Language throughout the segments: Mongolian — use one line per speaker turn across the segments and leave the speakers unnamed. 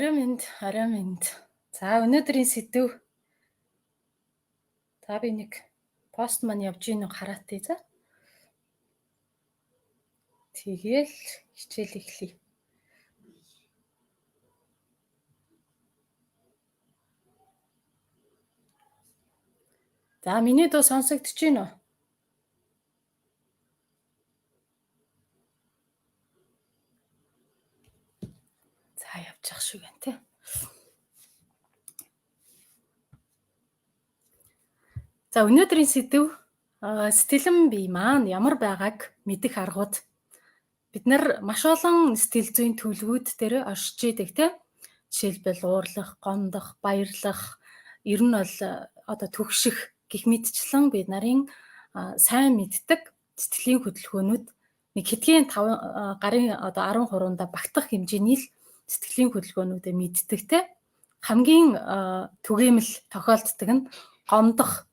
Орой минь, орой минь. За өнөөдрийн сэдэв. За би нэг пост маань явж ийн хараатыг за. Тэгээл хичээл эхлэе. За миний дуу сонсогдож байна уу? За явчих шиг байна те. За өнөөдрийн сэдэв сэтгэлэн бие маань ямар байгааг мэдэх аргууд. Бид нар маш олон сэтгэл зүйн төлөвүүд дээр оршиж идэг те. Жишээлбэл уурлах, гомдох, баярлах, ер нь бол одоо төгших гих мэтчлэн бид нарын сайн мэддэг сэтгэлийн хөдөлгөөнүүд нэг хэдгийн 5 гарын одоо 13-нд багтах хэмжээний л сэтгэлийн хөдөлгөөнүүдэд мэддэг те. Хамгийн түгээмэл тохиолддог нь гомдох,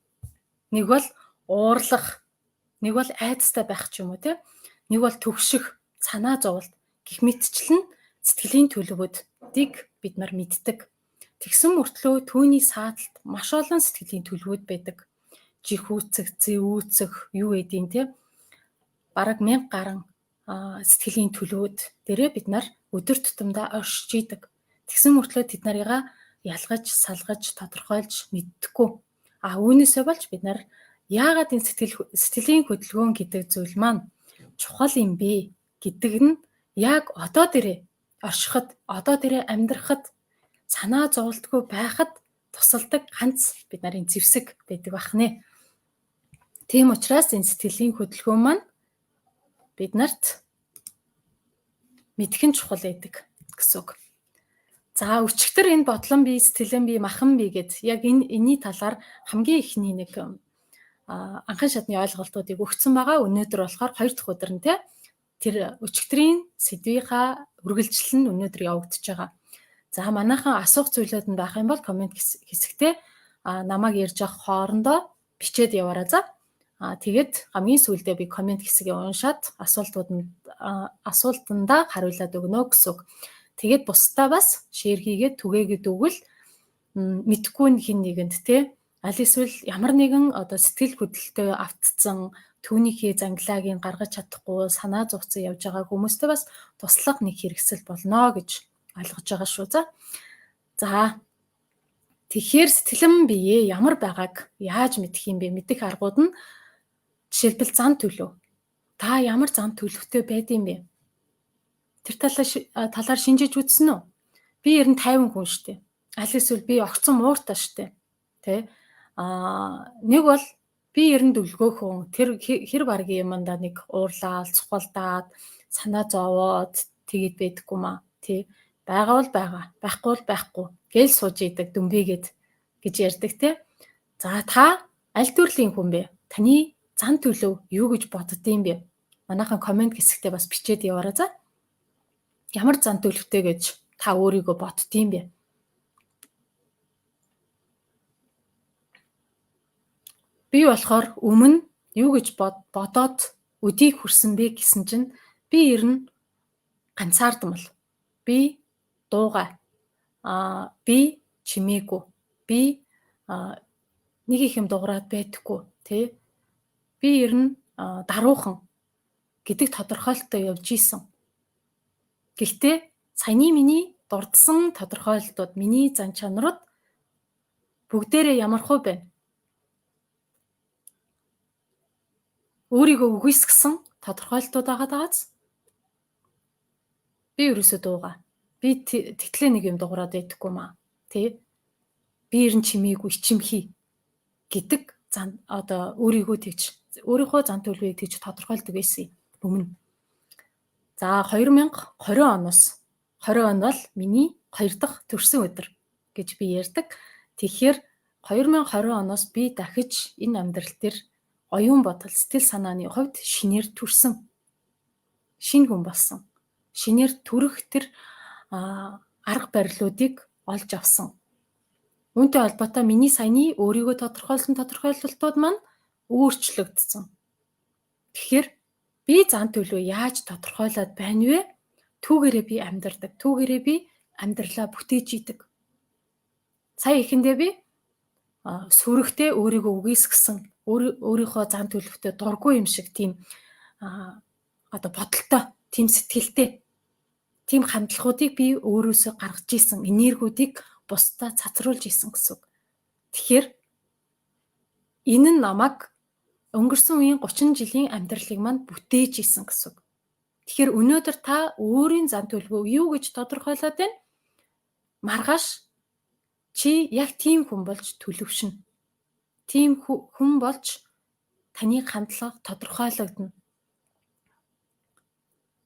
нэг бол уурлах, нэг бол айдастай байх ч юм уу те. Нэг бол төгших, санаа зовлт гих мэтчлэн сэтгэлийн төлөвүүдийг бид нар мэддэг. Тэгсэн мөртлөө түүний сааталт маш олон сэтгэлийн төлөвүүд байдаг. Жих үүцэх, зэв үүцэх, юу гэдгийг те. Бараг 1000 гаруй сэтгэлийн төлөвүүд дээрээ бид нар өдөр тутамдаа оршиж идэг. Тэгсэн мөртлөө тэд нарыгаа ялгаж, салгаж, тодорхойлж мэддэхгүй. А үүнээсээ болж бид нар яагаад энэ сэтгэлийн хөдөлгөөн гэдэг зүйл маань чухал юм бэ гэдэг нь яг одоо дээрээ оршиход, одоо дээрээ амьдрахад, санаа зовлтгүй байхад тусалдаг ганц бид нарын зэвсэг байдаг бахнэ. Тийм учраас энэ сэтгэлийн хөдөлгөөн маань бид нарт мэдэх нь чухал байдаг гэсэн үг. За өчигдөр энэ бодлон бие, сэтгэлэн бие, махан бие гэд яг энэний талаар хамгийн эхний нэг анхан шатны ойлголтуудыг өгсөн байгаа. Өнөөдөр болохоор 2 дахь өдөр нь те тэр өчигдрийн сэдвийнхаа үргэлжлэл нь өнөөдөр явагдаж байгаа. За манайхан асуух зүйлүүд нь байх юм бол коммент хэсэгтээ намайг ярьж авах хоорондоо бичээд яваарай за. Тэгээд хамгийн сүүлдээ би коммент хэсгийг уншаад асуултандаа хариулаад өгнө гэсэн үг. Тэгээд бусдаа бас шеэр хийгээд түгээгээд өгвөл мэдхгүй хин нэгэнд те аль эсвэл ямар нэгэн одоо сэтгэл хөдлөлтөй автцсан түүнийхээ зангилааг нь гаргаж чадахгүй санаа зовцсон явж байгаа хүмүүстэй бас туслах нэг хэрэгсэл болно гэж ойлгож байгаа шүү. За тэгэхээр сэтгэлэн бие ямар байгааг яаж мэдэх юм бэ? Мэдэх аргууд нь жишээлбэл зан төлөв. Та ямар зан төлөвтэй байд юм бэ? Тэр талаар шинжиж үзсэн үү? Би ер нь 50 хүн штэ. Аль эсвэл би огцон мууртай штэ. Тэ? Нэг бол би ер нь дүлгөөхөн тэр хэр баргийн юмдаа нэг уурлаад, цухалдаад, санаа зовоод тэгээд байдаггүй маа. Тэ? Байгаа бол байгаа, байхгүй бол байхгүй гээл сууж идэг дүмбэгээд гэж ярьдаг те. За та аль төрлийн хүн бэ? Таны зан төлөв юу гэж боддгийм бэ? Манайхан коммент хэсэгтээ бас бичээд яваарай за. Ямар зан төлөвтэй гэж та өөрийгөө боддгийм бэ? Би болохоор өмнө юу гэж бодоод өдийг хүрсэн бэ гэсэн чинь би ер нь ганцаардмал. Би дуугай. Би чимээгүй. Би нэг их юм дуурайд байдаггүй, тий? Би ер нь даруухан гэдэг тодорхойлолттой явж исэн. Гэхдээ саяны миний дурдсан тодорхойлолтууд, миний зан чанарууд бүгдээрээ ямархуу байна? Өөрийгөө үгүйсгэсэн тодорхойлолтууд байгаа даас би ерөөсөө дуугаа. Би тэтлээ нэг юм дуурайд байдаггүй маа. Тэ? Би ер нь чимээгүй ичимхий гэдэг зан одоо өөрийгөө тэгж өөрийнхөө зан төлөвийг тэгж тодорхойлдог байсан өмнө. За 2020 оноос 20 он бол миний 2 дахь төрсөн өдөр гэж би ярьдаг. Тэгэхээр 2020 оноос би дахиж энэ амьдрал дээр оюун бодол, сэтгэл санааны хувьд шинээр төрсөн. Шинэ хүн болсон. Шинээр төрөх тэр арга барилуудыг олж авсан. Үүнтэй холбоотой миний саяны өөрийгөө тодорхойлсон тодорхойлолтууд маань өөрчлөгдсөн. Тэгэхээр би зан төлөв яаж тодорхойлоод байна вэ? Түүгээрээ би амьдардаг. Түүгээрээ би амьдралаа бүтээж идэг. Сая эхэндээ би сүрэгтэй өөрийгөө үгүйсгэсэн, өөрийнхөө зан төлөвтэй дургүй юм шиг тийм одоо бодолтой, тийм сэтгэлтэй, тийм хандлагуудыг би өөрөөсөө гаргаж исэн, энергиудыг бусдаа цацруулж исэн гэсэн үг. Тэгэхээр энэ нь намайг өнгөрсөн үеийн 30 жилийн амьдралыг мань бүтээж исэн гэсэн үг. Тэгэхээр өнөөдөр та өөрийн зан төлөвөө юу гэж тодорхойлоод байна? Маргааш чи яг тийм хүн болж төлөвшнө. Тийм хүн болж таны хандлага тодорхойлогдно.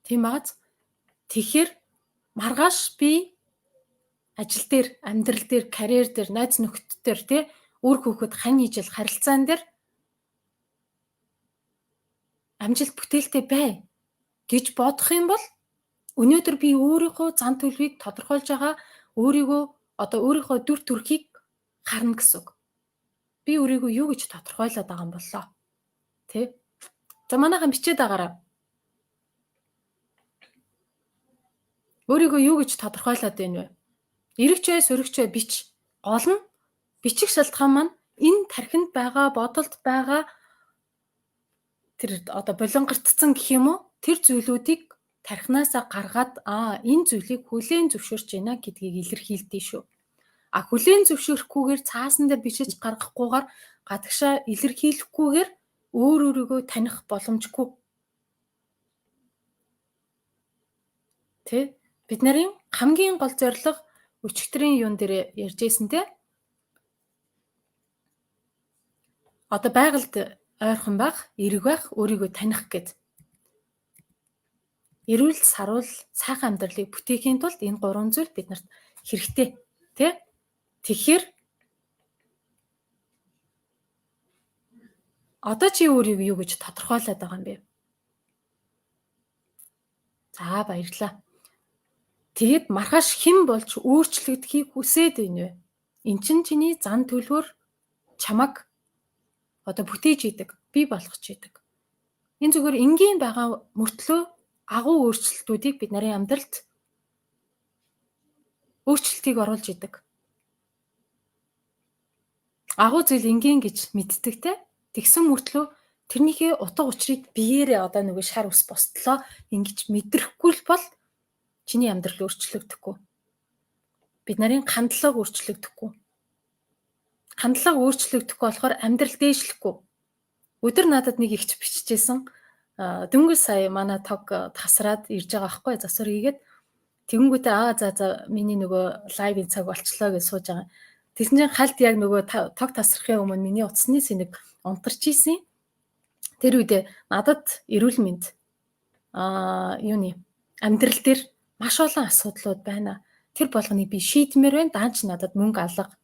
Тийм биз? Тэгэхээр маргааш би ажил дээр, амьдрал дээр, карьер дээр, найз нөхдөд дээр, тий, үр хүүхэд, хань ижил харилцаан дээр амжилт бүтээлтэй бай гэж бодох юм бол өнөөдөр би өөрийнхөө зан төлөвийг тодорхойлж байгаа, өөрийгөө одоо өөрийнхөө дүр төрхийг харна гэсэн үг. Би өөрийгөө юу гэж тодорхойлоод байгаа юм боллоо? Тэ? За манайхан бичээд агаараа. Өөрийгөө юу гэж тодорхойлоод байна вэ? Эрэгч бай, сөрөгч бай бич. Гол нь бичих шалтгаан маань энэ тархинд байгаа, бодолд байгаа тэр одоо булангартцсан гэх юм уу? Тэр зүйлүүдийг тархинаасаа гаргаад энэ зүйлийг хүлээн зөвшөөрч байна гэдгийг илэрхийлдэг шүү. А хүлээн зөвшөөрөхгүйгээр цаасан дээр бичиж гаргахгүйгээр гадагшаа илэрхийлэхгүйгээр өөр өөрийгөө таних боломжгүй. Тэ? Бид нарын хамгийн гол зорилго өчигдрийн юун дээр ярьж байсан те. Одоо байгальд ойрхон байх, эрэг байх, өөрийгөө таних гэд. Эрүүл, саруул, сайхан амьдралыг бүтээхийн тулд энэ гурван зүйл бид нарт хэрэгтэй, тэ? Тэгэхээр одоо чи өөрийгөө юу гэж тодорхойлоод байгаа юм бэ? За баярлалаа. Тэгээд маргааш хэн болж өөрчлөгдөхийг хүсээд байна вэ? Эн чинь чиний зан төлөвөр чамаг одоо бүтээж идэг, бий болгож идэг. Энэ зүгээр энгийн байгаа мөртлөө агуу өөрчлөлтүүдийг бид нарын амьдралд өөрчлөлтийг оруулж идэг. Агуу зүйл энгийн гэж мэддэг те. Тэгсэн мөртлөө тэрнийхээ утга учирыг биеэрээ одоо нөгөө шар ус бостлоо ингэж мэдрэхгүй л бол чиний амьдрал өөрчлөгдөхгүй. Бид нарын хандлага өөрчлөгдөхгүй. Хандлага өөрчлөгдөхгүй болохоор амьдрал дээшлэхгүй. Өдөр надад нэг ихч биччихсэн. Дөнгөж сая манай тог тасраад ирж байгаа байхгүй засвар хийгээд тэгэнгүүтээ за миний нөгөө лайвын цаг болчлоо гэж сууж байгаа. Тэгсэн чинь хальт яг нөгөө тог тасрахын өмнө миний утасны сэнэг унтарч исэн. Тэр үедээ надад эрүүл мэнд юуны амьдрал дээр маш олон асуудлууд байна. Тэр болгоныг би шийдмээр байна. Даанч надад мөнгө алга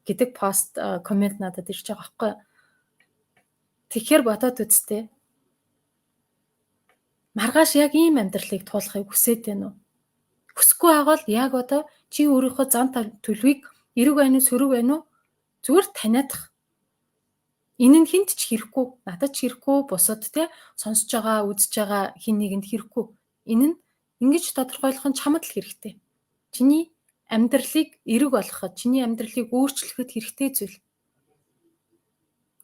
гэдэг пост коммент надад ирж байгаа байхгүй. Тэгэхээр бодоод үзтээ. Маргааш яг ийм амьдралыг туулахыг хүсээд байна уу? Хүсэхгүй байгаа бол яг одоо чи өөрийнхөө зан төлөвийг эрэг байна уу, сөрөг байна уу? Зүгээр таниадах. Энэ нь хүнд ч хэрэггүй, надад ч хэрэггүй, бусад те сонсож байгаа, үзэж байгаа хин нэгэнд хэрэггүй. Энэ нь ингэж тодорхойлох нь чамд л хэрэгтэй. Чиний амьдралыг эрэг болгоход, чиний амьдралыг өөрчлөхөд хэрэгтэй зүйл.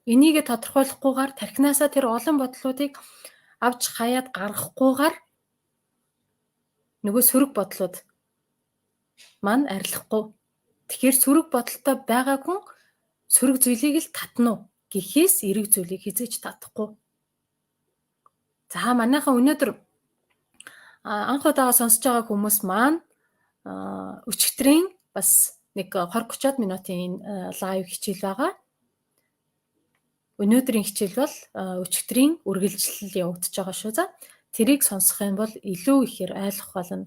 Энийгээ тодорхойлохгүйгээр тархинаасаа тэр олон бодлуудыг авч хаяад гаргахгүйгээр нөгөө сөрөг бодлууд маань арилахгүй. Тэгэхээр сөрөг бодолтой байгаа хүн сөрөг зүйлийг л татна уу гэхээс эрэг зүйлийг хизээж татахгүй. За манайхан өнөөдөр анх удаага сонсож байгаа хүмүүс маань өчигдрийн бас нэг 20-30 минутын лайв хичээл байгаа. Өнөөдрийн хичээл бол өчигдрийн үргэлжлэл явагдаж байгаа шүү. За тэрийг сонсох юм бол илүү ихээр ойлгох болно.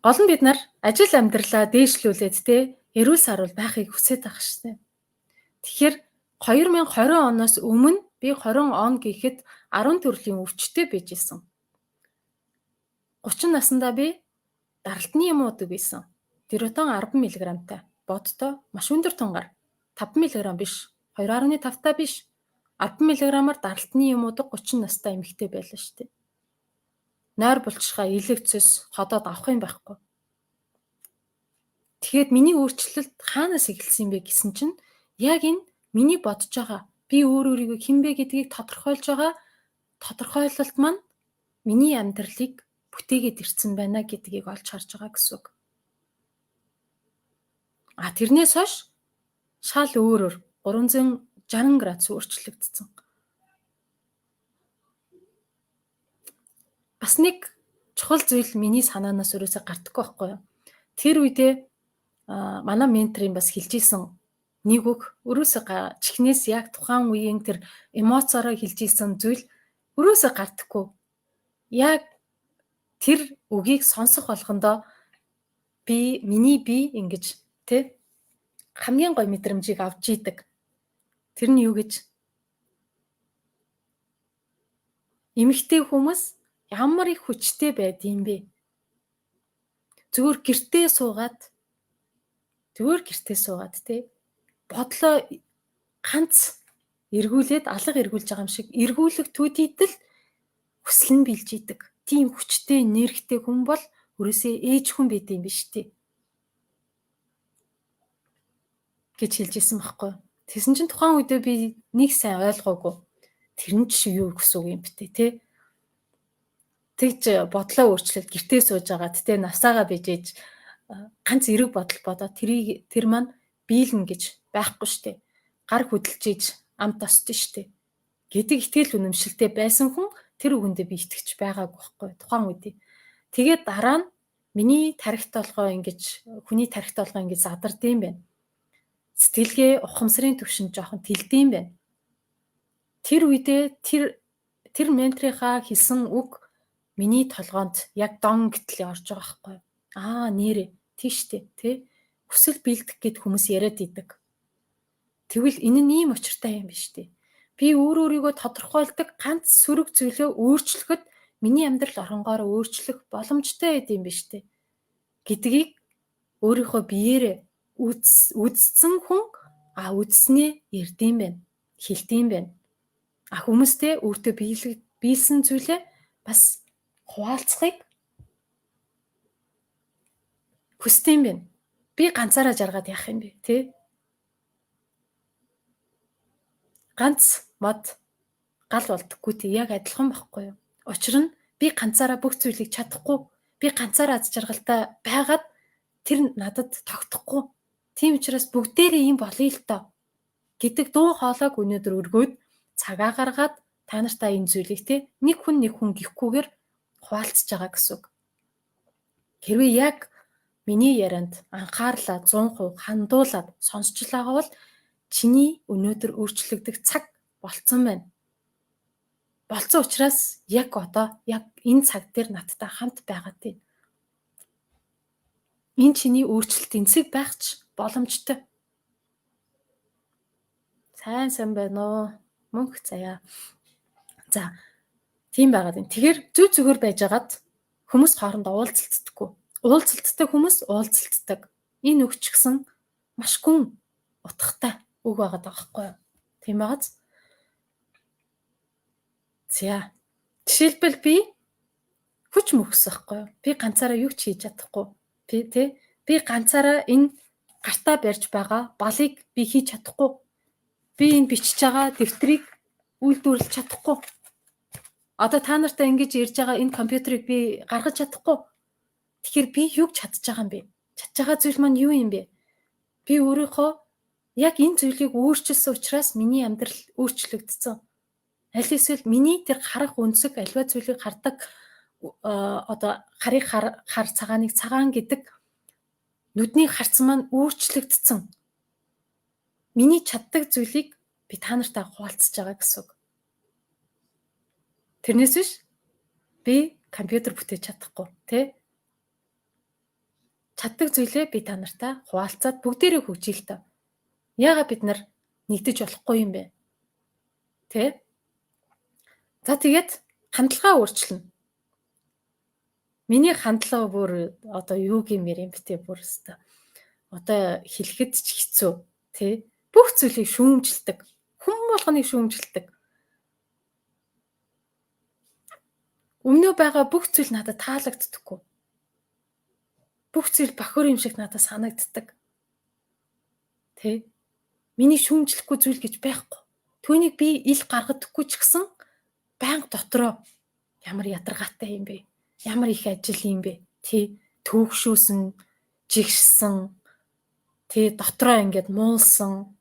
Гол нь бид нар ажил амьдралаа дээшлүүлээд те эрүүл саруул байхыг хүсээд байгаа шнэ. Тэгэхээр 2020 оноос өмнө би 20 он гэхэд 10 төрлийн өвчтэй байж исэн. 30 наснда би даралтны юм уудаг байсан. Диротон 10 мг-тай. Боддоо маш өндөр тунгаар. 5 мг биш, 2.5 та биш. 10 мг-аар даралтны юм уудаг 30 настай эмэгтэй байлаа шүү дээ. Нойр булчирхай илэг цэс ходоод авах юм байхгүй. Тэгэхээр миний өөрчлөлт хаанаас эхэлсэн юм бэ гэсэн чинь яг энэ миний бодож байгаа би өөр өөрийгөө хэн бэ гэдгийг тодорхойлж байгаа тодорхойлолт маань миний амьдралыг бүтээгээд ирсэн байна гэдгийг олж харж байгаа гэсэн үг. А тэрнээс хойш шал өөрөөр 360 градус өөрчлөгдсөн. Бас нэг чухал зүйл миний санаанаас өөрөөсөө гардаггүй байхгүй юу? Тэр үедээ манай менторын бас хэлж исэн нэг үг өөрөөсөө чихнээс яг тухайн үеийн тэр эмоцороо хэлж исэн зүйл өөрөөсөө гардаггүй. Яг тэр үгийг сонсох болгондоо би миний би ингэж тэ хамгийн гоё мэдрэмжийг авч идэг. Тэр нь юу гэж? Эмэгтэй хүмүүс ямар их хүчтэй байдığım бэ? Зүгээр гэртээ суугаад тэ бодлоо ганц эргүүлээд алга эргүүлж байгаа юм шиг эргүүлэх төдийд л хүсэл нь билж идэг. Тийм хүчтэй, нэрхтэй хүн бол өрөөсөө ээж хүн байд юм биш үү гэж хэлж исэн байхгүй. Тэгсэн чинь тухайн үедээ би нэг сайн ойлгоогүй. Тэр нь ч юу гэсэн үг юм бэ те? Тэгж бодлоо өөрчлөлт гэртээ сууж байгаа тэ навсаага бижээж ганц эрэг бодол бодоо тэрийг тэр маань биелнэ гэж байхгүй штэ. Гар хөдөлж иж амт осдсон штэ гэдэг итгэл үнэмшилтэй байсан хүн тэр үгэндээ би итгэж байгаагүй байхгүй тухайн үед. Тэгээд дараа нь миний тархи толгой ингэж хүний тархи толгой ингэж задардсан байна. Сэтгэлгээ ухамсарын төвшөнд жоохон тэлдэм байна. Тэр үедээ тэр менторынхаа хэлсэн үг миний толгоонд яг дон гэтэл орж байгаа байхгүй. Аа нэрээ тийш үү тэ хүсэл бэлдэх гэд хүмүүс яриад идэг. Тэгвэл энэ нь ийм учиртай юм биш үү? Би өөр өөрийгөө тодорхойлдог ганц сөрөг зүйлөө өөрчлөхөд миний амьдрал оронгоороо өөрчлөх боломжтой байд юм биш үү гэдгийг өөрийнхөө биеэрээ үзсэн хүн үзснээ ярьдсан байна, хэлдэм байна. А хүмүүстэй өөртөө биелсэн зүйлээ бас хуваалцахыг хүсдэм байна. Би ганцаараа жаргаад яах юм бэ, тэ? Ганц мод гал болдоггүй тий яг адилхан байхгүй юу? Учир нь би ганцаараа бүх зүйлийг чадахгүй, би ганцаараа аз жаргалтай байгаад тэр надад тогтохгүй. Тийм учраас бүгдээрээ ийм болъё л доо гэдэг дуу хоолойг өнөөдөр өргөөд цагаа гаргаад та нартай энэ зүйлийг те нэг хүн нэг хүн гихгүйгээр хуваалцж байгаа гэсэн үг. Хэрвээ яг миний ярианд анхаарлаа 100% хандуулад сонсч байгаа бол чиний өнөөдөр өөрчлөгдөх цаг болцсон байна. Болцсон учраас яг одоо яг энэ цаг дээр надтай хамт байгаа тийм. Энэ чиний өөрчлөлт энцэг байх ч боломжтой. Сайн байна уу? Мөнх заяа. За тийм байгаад байна. Тэгэхээр зүг зүгээр байжгаад хүмүүс хоорондоо уулзалтдаггүй. Уулзалттай хүмүүс уулзалтдаг. Энэ үг ч гэсэн маш гүн утгатай үг байгаад байгаа байхгүй юу? Тийм байгааз. За. Жишээлбэл би хүч мөхс байхгүй юу? Би ганцаараа юу ч хийж чадахгүй. Би ганцаараа энэ гартаа барьж байгаа балыг би хийж чадахгүй. Би энэ бичиж байгаа дэвтрийг үйлдвэрлэж чадахгүй. Одоо та нартай ингэж ярьж байгаа энэ компьютерыг би гаргаж чадахгүй. Тэгэхээр би юг чадж байгаа юм бэ? Чадж байгаа зүйл маань юу юм бэ? Би өөрийнхөө яг энэ зүйлийг өөрчилсөн учраас миний амьдрал өөрчлөгдсөн. Аль эсвэл миний тэр харах өнцөг альва зүйлийг хардаг одоо харыг хар цагааныг цагаан гэдэг нүдний харц маань өөрчлөгдсөн. Миний чаддаг зүйлийг би та нартай хуваалцаж байгаа гэсэн үг. Тэрнээс биш би компьютер бүтээж чадахгүй тий. Чаддаг зүйлээ би та нартай хуваалцаад бүгдээрээ хөгжиё л доо. Яагаад бид нар нэгдэж болохгүй юм бэ? Тэ? За тэгээд хандлагаа өөрчилнө. Миний хандлага бүр одоо юу гэмээр юм бэ те бүр өстө. Одоо хэлэхэд ч хэцүү тий. Бүх зүйлийг шүүмжилдэг. Хүн болгоныг шүүмжилдэг. Өмнөө байгаа бүх зүйл надад таалагддаггүй. Бүх зүйл бохир юм шиг надад санагддаг. Тэ? Миний шүүмжлэхгүй зүйл гэж байхгүй. Түүнийг би ил гаргадаггүй ч гэсэн байнга дотроо ямар ядаргаатай юм бэ? Ямар их ажил юм бэ? Тэ? Төөгшөөсөн, жигшсэн, тэ, дотроо ингээд муулсан,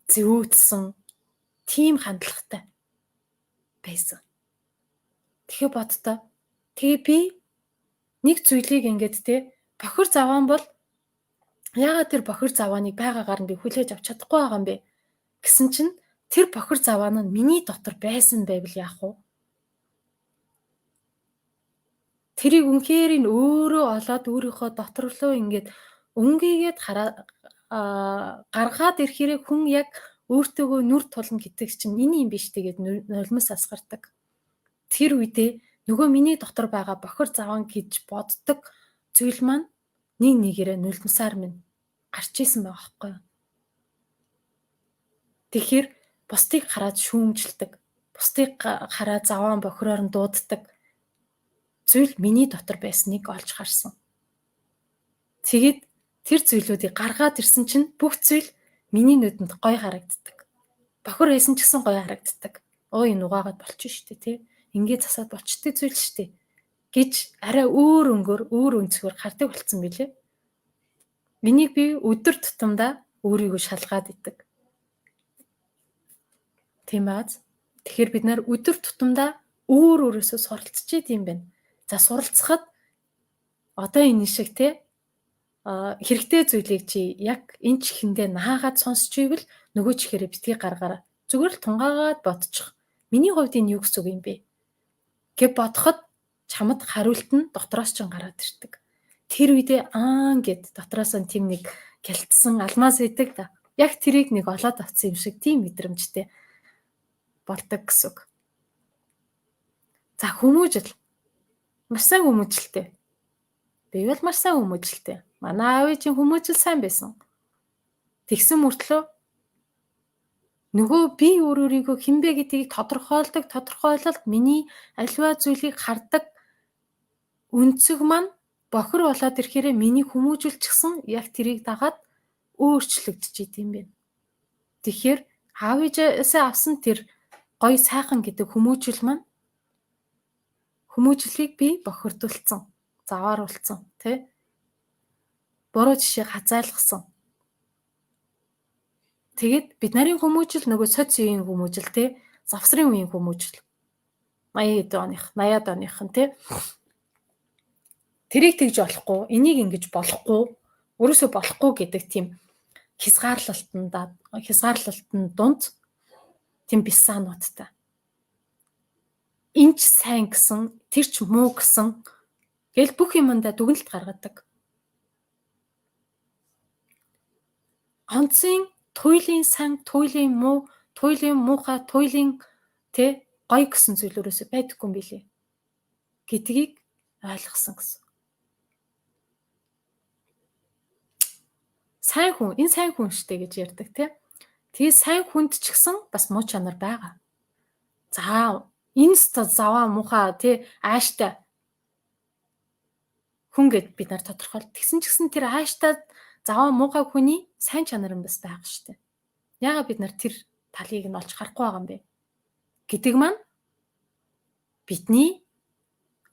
зэвүүдсэн тийм хандлагатай байсан. Тэгэхээр боддоо. Тэгээ би нэг зүйлийг ингээд те бохир заваан бол яагаад тэр бохир завааныг байгаагаар нь би хүлээж авч чадахгүй байгаа юм бэ гэсэн чинь тэр бохир заваан нь миний дотор байсан байвал яах вэ? Тэрийг үнэхээр нь өөрөө олоод өөрийнхөө дотор руу ингээд өнгийгээд гаргаад ирэхээрээ хүн яг өөртөөгөө нүр тулна гэдэг чинь энэ юм биш тэгээд нулимс асгардаг. Тэр үедээ нөгөө миний дотор байгаа бохир заван гэж боддог зүйл маань нэг нэгээрээ нулимсаар минь гарч исэн байгаа байхгүй юу? Тэгэхээр бусдыг хараад шүүмжилдэг, бусдыг хараад заваан бохироор нь дууддаг зүйл миний дотор байсныг олж харсан. Тэгээд тэр зүйлүүдийг гаргаад ирсэн чинь бүх зүйл миний нүдэнд гоё харагддаг. Бохир байсан ч гэсэн гоё харагддаг. Өө энэ угаагаад болчих шүү дээ, тий. Ингээд засаад болчтой зүйл шүү дээ гэж арай өөр өнгөөр, өөр өнцгөр хардаг болцсон билээ. Энийг би өдөр тутамдаа өөрийгөө шалгаад идэг. Тийм бааз. Тэгэхээр бид нар өдөр тутамдаа өөр өөрөөсөө суралцж идэм байна. За суралцахад одоо энэ шиг те хэрэгтэй зүйлийг чи яг энэ чихэндээ наагаад сонсч ивэл нөгөө чихээрээ битгий гаргаараа. Зүгээр л тунгаагаад бодчих. Миний хувьд энэ юу гэсэн үг юм бэ? Гэв бодоход чамд хариулт нь дотроос ч гараад ирдэг. Тэр үедээ аа гэд дотроос нь тийм нэг гялтсан алмаз идэг да. Яг тэрийг нэг олоод авсан юм шиг тийм мэдрэмжтэй болдог гэсэн үг. За хүмүүжил. Маш сайн хүмүүжилтэй. Би бол маш сайн хүмүүжилтэй. Манай аав ээжийн хүмүүжил сайн байсан. Тэгсэн мөртлөө нөгөө би өөр өөрийгөө хэн бэ гэдгийг тодорхойлдог тодорхойлолт миний аливаа зүйлийг хардаг өнцөг маань бохир болоод ирэхээрээ миний хүмүүжүүлчихсэн яг тэрийг дагаад өөрчлөгдөж идэм бэ. Тэгэхээр аав ээжээсээ авсан тэр гоё сайхан гэдэг хүмүүжил маань хүмүүжлийг би бохирдуулсан, завааруулсан, тий? Буруу жишээ хазайлгасан. Тэгээд бид нарын хүмүүжил нөгөө соц үеийн хүмүүжил, тий? Завсрын үеийн хүмүүжил. 80 оных, 80-ад оных нь тий? Тэрийг тэгж болохгүй, энийг ингэж болохгүй, өрөөсөө болохгүй гэдэг тийм хязгаарлалтанд дунд тийм бисаануудтай. Энэ ч сайн гэсэн, тэр ч муу гэсэн гэл бүх юмдаа дүгнэлт гаргадаг. Онцын туйлын сан, туйлын муу, туйлын муухай, туйлын тэ гоё гэсэн зүйл өрөөсөө байдаггүй юм билээ гэдгийг ойлгосон гэсэн. Сайн хүн, энэ сайн хүн штэ гэж ярьдаг тий. Тэгээ сайн хүнд ч гэсэн бас муу чанар байгаа. За энэ заваа муухай тий ааштай хүн гэд бид нар тодорхойл. Тэгсэн ч гэсэн тэр ааштай заваа муухай хүний сайн чанар нь бас байгаа штэ. Яагаад бид нар тэр талыг нь олж харахгүй байгаа юм бэ? Гэдэг маань бидний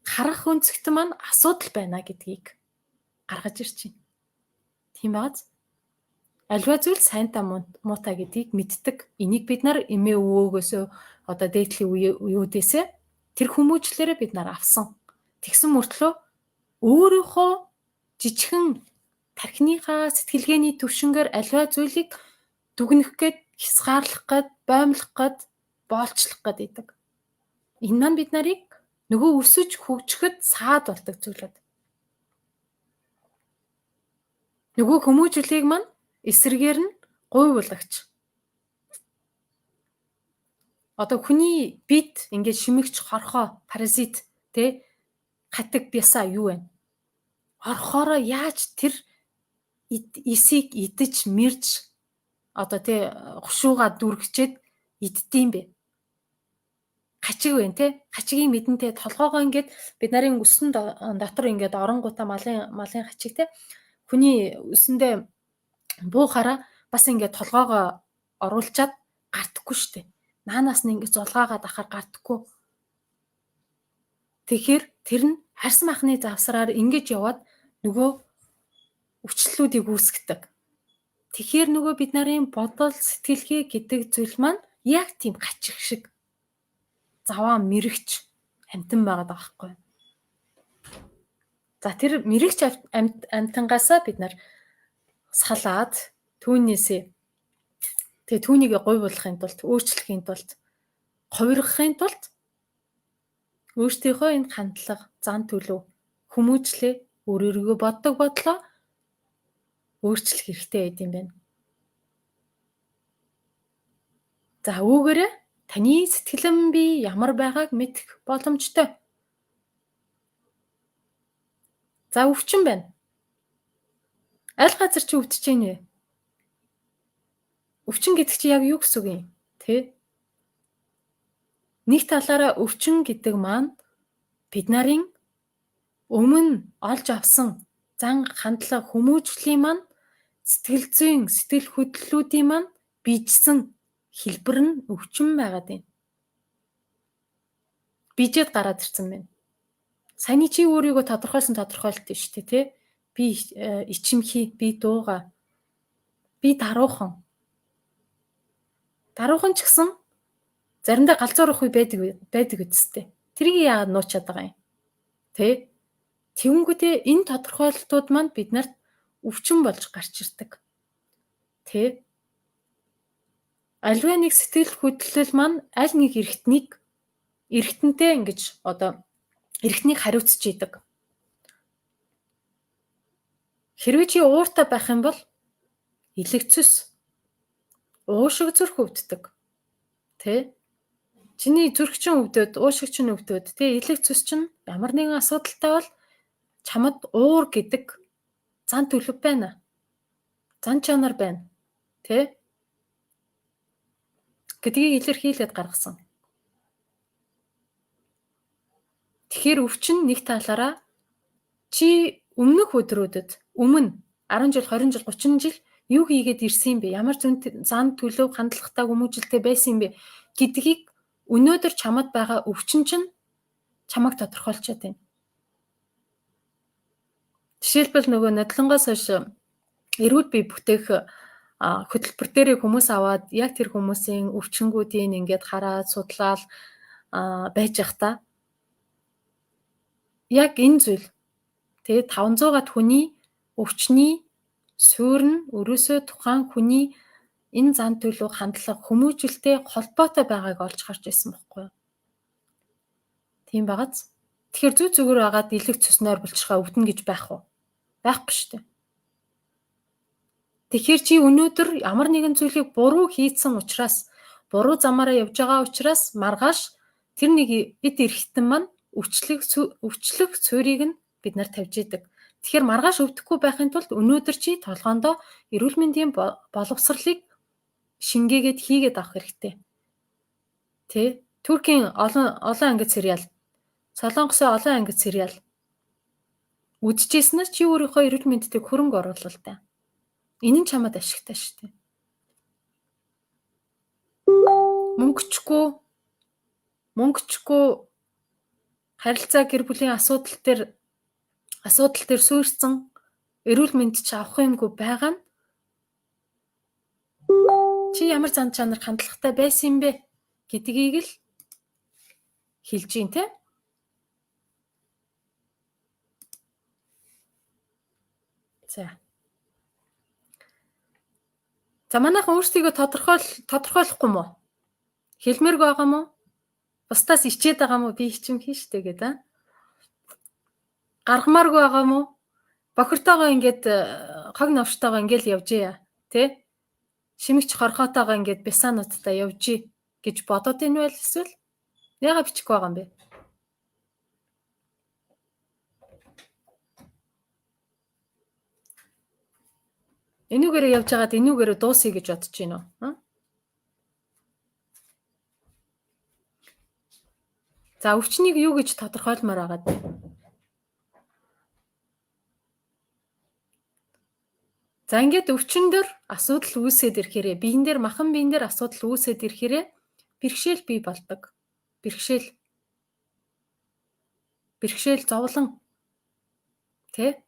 харах өнцөгт маань асуудал байна гэдгийг гаргаж ирж байна. Тийм бааз. Альва зүйл сайнтай муутай гэдгийг мэддэг. Энийг бид нар эмээ өвөөгөөсөө одоо дээдлийн үеүүдээсээ тэр хүмүүжлэрээ бид нар авсан. Тэгсэн мөртлөө өөрийнхөө жижигхэн тархиныхаа сэтгэлгээний төвшингээр аливаа зүйлийг дүгнэх гээд, хязгаарлах гээд, боомлох гээд, боолчлох гээд идэг. Энэ маань бид нарыг нөгөө өсөж хөгжихэд саад болдог зүйлүүд. Нөгөө хүмүүжлийг маань эсрэгээр нь гуйвуулагч. Одоо хүний бид ингээд шимэгч хорхоо, паразит тэ хатаг бясаа юу вэ? Орхоороо яаж тэр эсийг идэж мэрж одоо тэ хушууга дүргчээд иддэм бэ? Хачиг байна те. Хачигийн мэдэнтэй толгоогоо ингээд бид нарын өсөн дотор ингээд оронгуудаа малын хачиг те. Хүний өсөндөө буухаараа бас ингээд толгоогоо оруулчаад гардаггүй штэ. Наанаас нь ингээд зулгаагаад ахаар гардаггүй. Тэгэхээр тэр нь харс махны завсраар ингэж яваад нөгөө өвчлөлүүдийг үүсгэдэг. Тэгэхээр нөгөө бид нарын бодол, сэтгэлгээ гэдэг зүйл маань яг тийм хачиг шиг заваа мэрэгч амьтан байгаа байхгүй. За тэр мэрэгч амьтангаасаа бид нар салаад түүнээсээ тэгээ түүнийг гуйвуулахын тулд, өөрчлөхийн тулд, хувиргахын тулд өөрсдийнхөө энэ хандлага, зан төлөв, хүмүүжлээ, өөр өөрийгөө боддог бодлоо өөрчлөх хэрэгтэй байд юм байна. За үүгээрээ таны сэтгэлэн бие ямар байгааг мэдэх боломжтой. За өвчин байна. Аль газар чи өвдөж байна вэ? Өвчин гэдэг чи яг юу гэсэн үг юм? Тэ? Нэг талаараа өвчин гэдэг маань бид нарын өмнө олж авсан зан хандлага хүмүүжлийн маань сэтгэл зүйн, сэтгэл хөдлөлүүдийн маань биежсэн хэлбэр нь өвчин байгаад байна. Бижээд гараад ирсэн байна. Саяны чи өөрийгөө тодорхойлсон тодорхойлолт нь шүү дээ, тэ? Би ичимхий, би дууга, би даруухан. Даруухан ч гэсэн заримдаа галзуурах үе байдаг үсттэй. Тэрийг яагаад нуучаад байгаа юм? Тэ? Тэвэнгүүтээ энэ тодорхойлолтууд маань бид нарт өвчин болж гарч ирдэг. Тэ? Альва нэг сэтгэл хөдлөл маань аль нэг эргэтэнтэй ингэж одоо эргэтнийг хариуцж идэг. Хэрвээ чи ууртай байх юм бол илэгцэс, уушиг зүрх өвддөг. Тэ? Чиний зүрх чинь өвдөд, уушиг чинь өвдөд, тэ илэгцэс чинь ямар нэгэн асуудалтай бол чамд уур гэдэг зан төлөв байна. Зан чанар байна. Тэ? Гэдгийг илэрхийлээд гаргасан. Тэгэхээр өвчин нэг талаараа чи өмнөх өдрүүдэд өмнө 10 жил, 20 жил, 30 жил юу хийгээд ирсэн юм бэ? Ямар зан төлөв, хандлагатай, хүмүүжлэлтэй байсан юм бэ гэдгийг өнөөдөр чамд байгаа өвчин чинь чамайг тодорхойлчиход байна. Жишээлбэл нөгөө нодлонгоос хойш эрүүл бие бүтээх хөтөлбөр дээрээ хүмүүс аваад яг тэр хүмүүсийн өвчнгүүдийг ингээд хараад судлаад байж явах та. Яг энэ зүйл тэгээ 500-аад хүний өвчний суурь нь өрөөсөө тухайн хүний энэ зан төлөв, хандлага, хүмүүжлэлтэй холбоотой байгааг олж харж байсан байхгүй юу? Тийм багаз. Тэгэхээр зүг зүгээр агаад илэг цөснөөр булчирхаа өвдөн гэж байх уу? Байхгүй шүү дээ. Тэгэхээр чи өнөөдөр ямар нэгэн зүйлийг буруу хийцэн учраас, буруу замаараа явж байгаа учраас маргааш тэр нэг эд эрхтэн маань өвчлөх суурийг нь бид нар тавьж идэг. Тэгэхээр маргааш өвдөхгүй байхын тулд өнөөдөр чи толгоондоо эрүүл мэндийн боловсролыг шингээгээд хийгээд авах хэрэгтэй. Тэ? Туркийн олон ангид сериал, Солонгосын олон ангид сериал үзчихсэн нь чи өөрийнхөө эрүүл мэндтэй хөрөнгө оруулалтай. Энэ нь чамд ашигтай шүү дээ. Мөнгөчгүй харилцаа гэр бүлийн асуудал дээр суурьсан эрүүл мэнд чи авах юмгүй байгаа нь чи ямар зан чанар хандлагатай байсан юм бэ гэдгийг л хэлж гин тэ. За. За манайхан өөрсдийгөө тодорхойлохгүй юм уу? Хэлмээргүй байгаа юм уу? Бусдаас ичээд байгаа юм уу? Би хичимхий штэ гэдэг. Гаргамааргүй байгаа юм уу? Бохиртойгоо ингээд хог новштойгоо ингээд явжээ. Тэ? Шимэгч хорхоотойгоо ингээд бесануудтай явжээ гэж бодоод энэ байл эсвэл яага бичихгүй байгаа юм бэ? Энүүгээрээ явж байгаад энүүгээрээ дуусъя гэж бодож байна уу? За, өвчнийг юу гэж тодорхойлмоор байгаад байна? За, ингээд өвчин дээр асуудал үүсээд ирэхээрээ, биен дээр, махан биен дээр асуудал үүсээд ирэхээрээ бэрхшээл бий болдог. Бэрхшээл. Бэрхшээл зовлон. Тэ?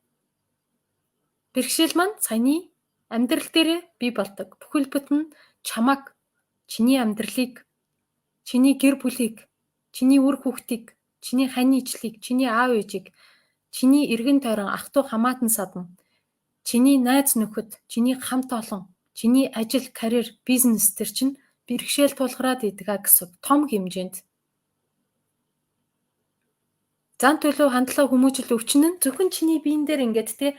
Бэрхшээл маань саяны амьдрал дээрээ бий болдог. Бүхэл бүтэн чамаг, чиний амьдралыг, чиний гэр бүлийг, чиний үр хүүхдийг, чиний хань ижлийг, чиний аав ээжийг, чиний эргэн тойрон, ах トゥ хамаатан садан, чиний найз нөхөд, чиний хамт олон, чиний ажил, карьер, бизнес төр чинь бэрхшээл тулгараад идэг гэсэн том хэмжээнд. Зан төлөв, хандлага, хүмүүжил, өвчин нь зөвхөн чиний биен дээр ингээд те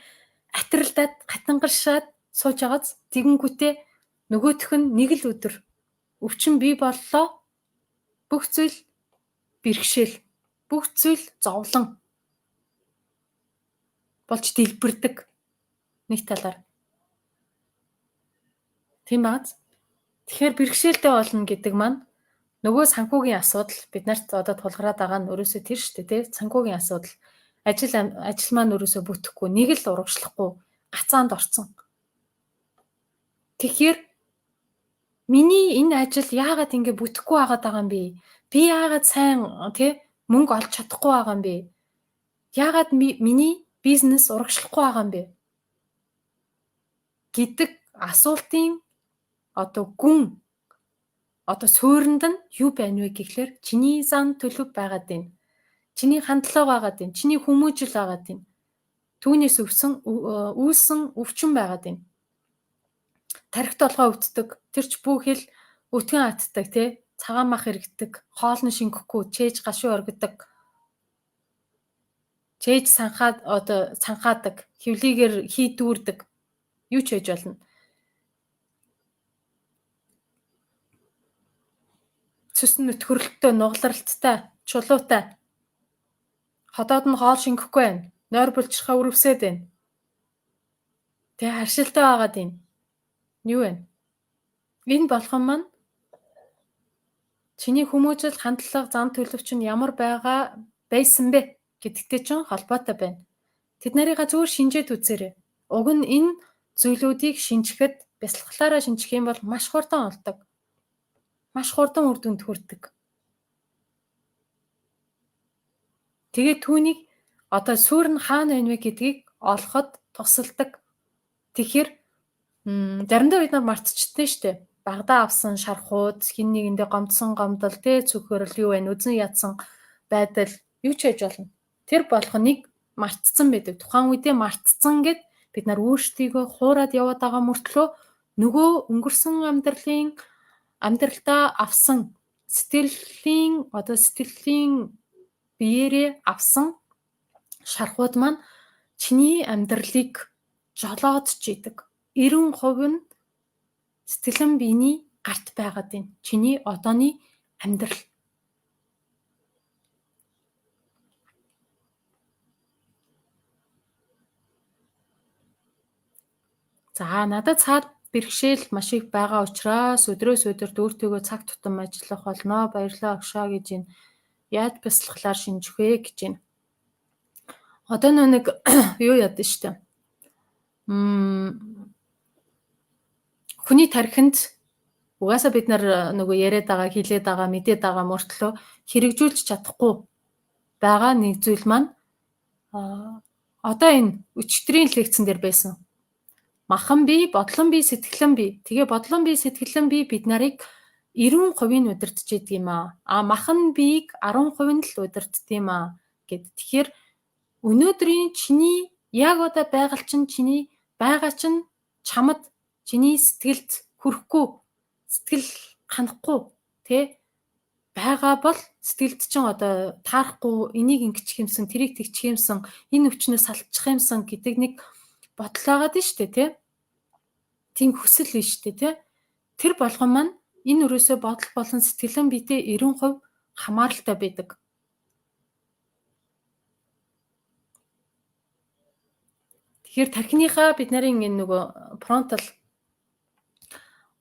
атиралдаад, хатангаршаад сууж байгааз тэгэнгүүтээ нөгөөх нь нэг л өдөр өвчин бий боллоо. Бүх зүйл бэрхшээл, бүх зүйл зовлон болж дэлбэрдэг нэг талаар. Тийм биз? Тэгэхээр бэрхшээлтэй болно гэдэг маань нөгөө санхүүгийн асуудал бид нарт одоо тулгараад байгаа нь өөрөөсөө тэр шүү дээ, тий? Санхүүгийн асуудал, ажил маань өөрөөсөө бүтэхгүй, нэг л урагшлахгүй гацаанд орцсон. Тэгэхээр миний энэ ажил яагаад ингэ бүтэхгүй байгаад байгаа юм бэ? Би яагаад сайн тий мөнгө олж чадахгүй байгаа юм бэ? Яагаад миний бизнес урагшлахгүй байгаа юм бэ? Гэдэг асуултын одоо гүн одоо суурьнд нь юу байна вэ гэхлээр чиний зан төлөв байгаад байна. Чиний хандлага байгаад байна. Чиний хүмүүжил байгаад байна. Түүнээс үүссэн өвчин байгаад байна. Тархи толгой өвддөг. Тэр ч бүх хэл өтгөн атдаг тий. Цагаан мах иргэдэг. Хоол нь шингэхгүй, чээж гашуу оргидог. Чээж санхаад одоо цанхаадаг. Хөвлийгээр хийдүүрдэг. Юу ч хийж болно. Цөс нь өтгөрөлттэй, нугларалттай, чулуутай. Ходоод нь хоол шингэхгүй байна. Нойр булчирхаа үрвсээд байна. Тэгээ харшилтай байгаад байна. Юу вэ? Энэ болгон маань чиний хүмүүжил, хандлага, зан төлөв чинь ямар байгаа байсан бэ гэдэгтэй чинь холбоотой байна. Тэд нарыгаа зүгээр шинжээд үзээрэй. Уг нь энэ зүйлүүдийг шинжихэд бясалгалаараа шинжих юм бол маш хурдан олдог. Маш хурдан үр дүнд хүрдэг. Тэгээд түүнийг одоо суурь нь хаана байна вэ гэдгийг олоход тусалдаг. Тэгэхээр заримдаа бид нар мартчихдаг шүү дээ. Багадаа авсан шархууд, хин нэгэндээ гомдсон гомдол, тэ цөхөрөл юу байна, үзэн ядсан байдал юу ч байж болно. Тэр болгоныг мартцсан байдаг. Тухайн үедээ мартцсан гэд бид нар өөрсдийгөө хуураад яваад байгаа мөртлөө нөгөө өнгөрсөн амьдралдаа авсан сэтгэлийн одоо сэтгэлийн биеэрээ авсан шархууд маань чиний амьдралыг жолоодч идэг. 90% нь сэтгэлэн биений гарт байгаад байна. Чиний одооны амьдрал. За, надад цаад бэрхшээл маш их байгаа учраас өдрөөс өдөрт өөртөөгөө цаг тутам ажиллах болно. Баярлалаа огшоо гэж байна. Яаж бясалгалаар шинжих вэ гэж байна. Одоо нэг юу яд нь штэ. Хүний тархинд угаасаа бид нар нөгөө яриад байгаа, хилээд байгаа, мэдээд байгаа мөртлөө хэрэгжүүлж чадахгүй байгаа нэг зүйл маань одоо энэ өчигдрийн лекцэн дээр байсан. Махан бие, бодлон бие, сэтгэлэн бие. Тэгээ бодлон бие, сэтгэлэн бие бид нарыг 90% нь удирдах идэг юм аа. А махан биеийг 10% нь л удирддаг юм аа гэд. Тэгэхээр өнөөдрийн чиний яг одоо байгаль чинь чиний байгаа чинь чамд чиний сэтгэлд хүрэхгүй, сэтгэл ханахгүй тэ байгаа бол сэтгэлд чинь одоо таарахгүй, энийг ингэчих юмсан, тэрийг тэгчих юмсан, энэ өвчнөөс салчих юмсан гэдэг нэг бодол байгаад нь штэ тэ. Тийм хүсэл биш штэ тэ. Тэр болгон маань энэ өрөөсөө бодол болон сэтгэлэн биедээ 90% хамааралтай байдаг. Тэгэхээр тархиныхаа бид нарын энэ нөгөө фронтал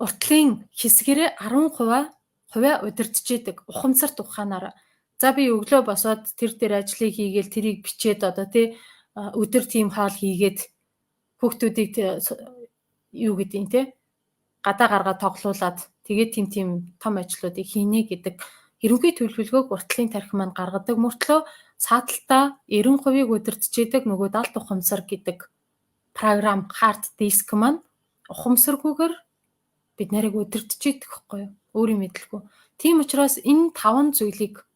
уртлын хэсгэрээ 10% хувиа удирдах идэг ухамсарт ухаанаараа. За би өглөө босоод тэр дээр ажлыг хийгээл тэрийг бичээд одоо тий өдөр тийм хоол хийгээд хүүхдүүдийг юу гэдгийг тий гадаа гаргаад тоглуулад тэгээд тийм тийм том ажлуудыг хийнэ гэдэг ерөнхий төлөвлөгөөг уртлын тархи маань гаргадаг мөртлөө сааталтаа 90%-ийг удирдах идэг нөгөө далд ухамсар гэдэг програм хард диск маань ухамсаргүйгээр бид нарыг удирдах идэг байхгүй юу? Өөрийн мэдлгүй. Тийм учраас энэ таван зүйлийг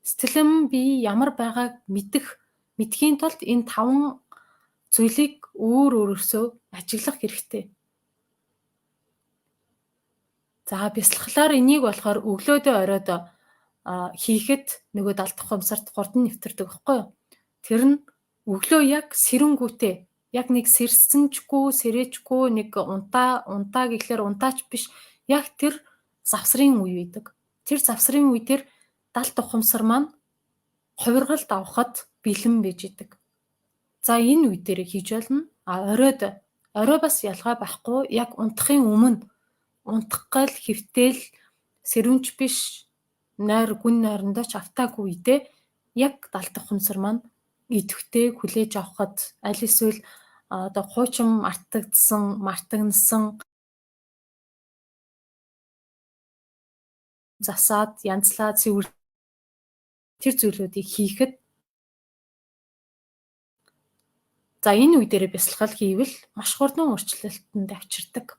сэтгэлэн би ямар байгааг мэдхийн тулд энэ таван зүйлийг өөр өөрөөсөө ажиглах хэрэгтэй. За бясалгалаар энийг болохоор өглөөдөө оройд хийхэд нөгөө далд ухамсарт хурдан нэвтэрдэг байхгүй юу? Тэр нь өглөө яг сэрэнгүүтээ яг нэг сэрсэнчгүй, сэрээчгүй нэг унтаа унтаа гэхлээр унтаач биш яг тэр завсрын үе байдаг. Тэр завсрын үе дээр далд ухамсар маань хувиргалд авахад бэлэн байж идэг. За энэ үе дээр хийж болно. А оройд орой бас ялгаа байхгүй яг унтахын өмнө унтах гал хэвтэл сэрүүнч биш нойр гүн нойрондоо ч автаагүй үедээ яг далд ухамсар маань идэвхтэй хүлээж авахад аль эсвэл одоо хуучин мартагдсан, мартагнасан засаад янзлаад цэвэр тэр зүйлүүдийг хийхэд за энэ үе дээрээ бясалгал хийвэл маш хурдан өөрчлөлтөнд авчирдаг.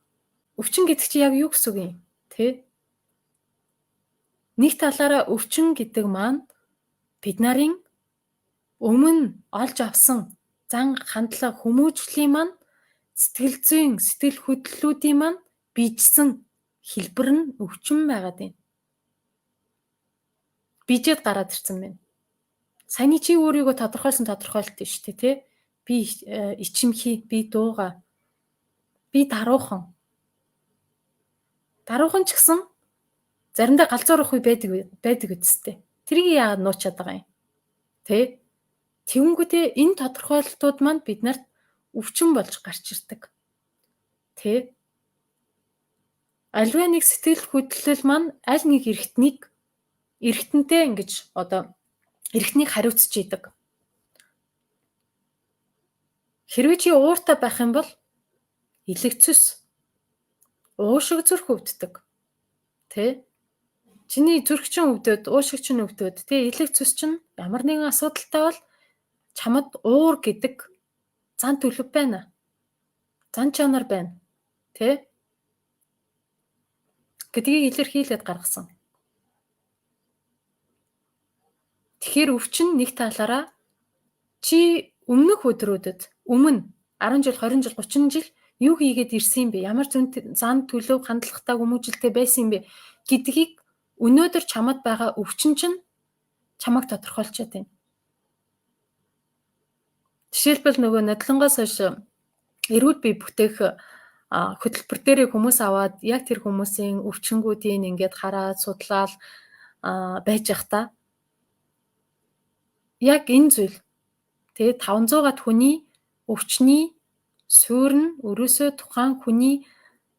Өвчин гэдэг чинь яг юу гэсэн үг юм? Тэ? Нэг талаараа өвчин гэдэг маань бид нарын өмнө олж авсан зан хандлага хүмүүжлийн маань сэтгэл зүйн сэтгэл хөдлөлүүдийн маань бийжсэн хэлбэр нь өвчин байгаад байна. Бийжээд гараад ирсэн байна. Саяны чи өөрийгөө тодорхойлсон тодорхойлолт нь шүү дээ, тий? Би ичимхий, би дууга, би даруухан. Даруухан ч гэсэн заримдаа галзуурах үе байдаг үсттэй. Тэрийг яагаад нуучаад байгаа юм? Тэ? Тэвэнгүүтээ энэ тодорхойлолтууд маань бид нарт өвчин болж гарч ирдэг. Тэ? Альва нэг сэтгэл хөдлөл маань аль нэг эргэтнийг эргэтэнтэй ингэж одоо эргэтнийг хариуцж идэг. Хэрвээ чи ууртай байх юм бол илэгцэс уушиг зүрх өвддөг. Тэ? Чиний зүрх чинь өвдөд, уушиг чинь өвдөд, тэ илэгцэс чинь ямар нэгэн асуудалтай бол чамд уур гэдэг зан төлөв байна. Зан чанар байна. Тэ? Гэдгийг илэрхийлээд гаргасан. Тэгэхээр өвчин нэг талаараа чи өмнөх өдрүүдэд өмнө 10 жил, 20 жил, 30 жил юу хийгээд ирсэн юм бэ? Ямар зан төлөв хандлагатай хүмүүжилтэй байсан юм бэ гэдгийг өнөөдөр чамд байгаа өвчин чинь чамайг тодорхойлчиход байна. Жишээлбэл нөгөө нодлонгоос хойш эрүүл бие бүтээх хөтөлбөр дээрээ хүмүүс аваад яг тэр хүмүүсийн өвчнгүүдийг ингээд хараад судлаад байж явах та. Яг энэ зүйл тэгээ 500-аад хүний өвчний суурь нь өрөөсөө тухайн хүний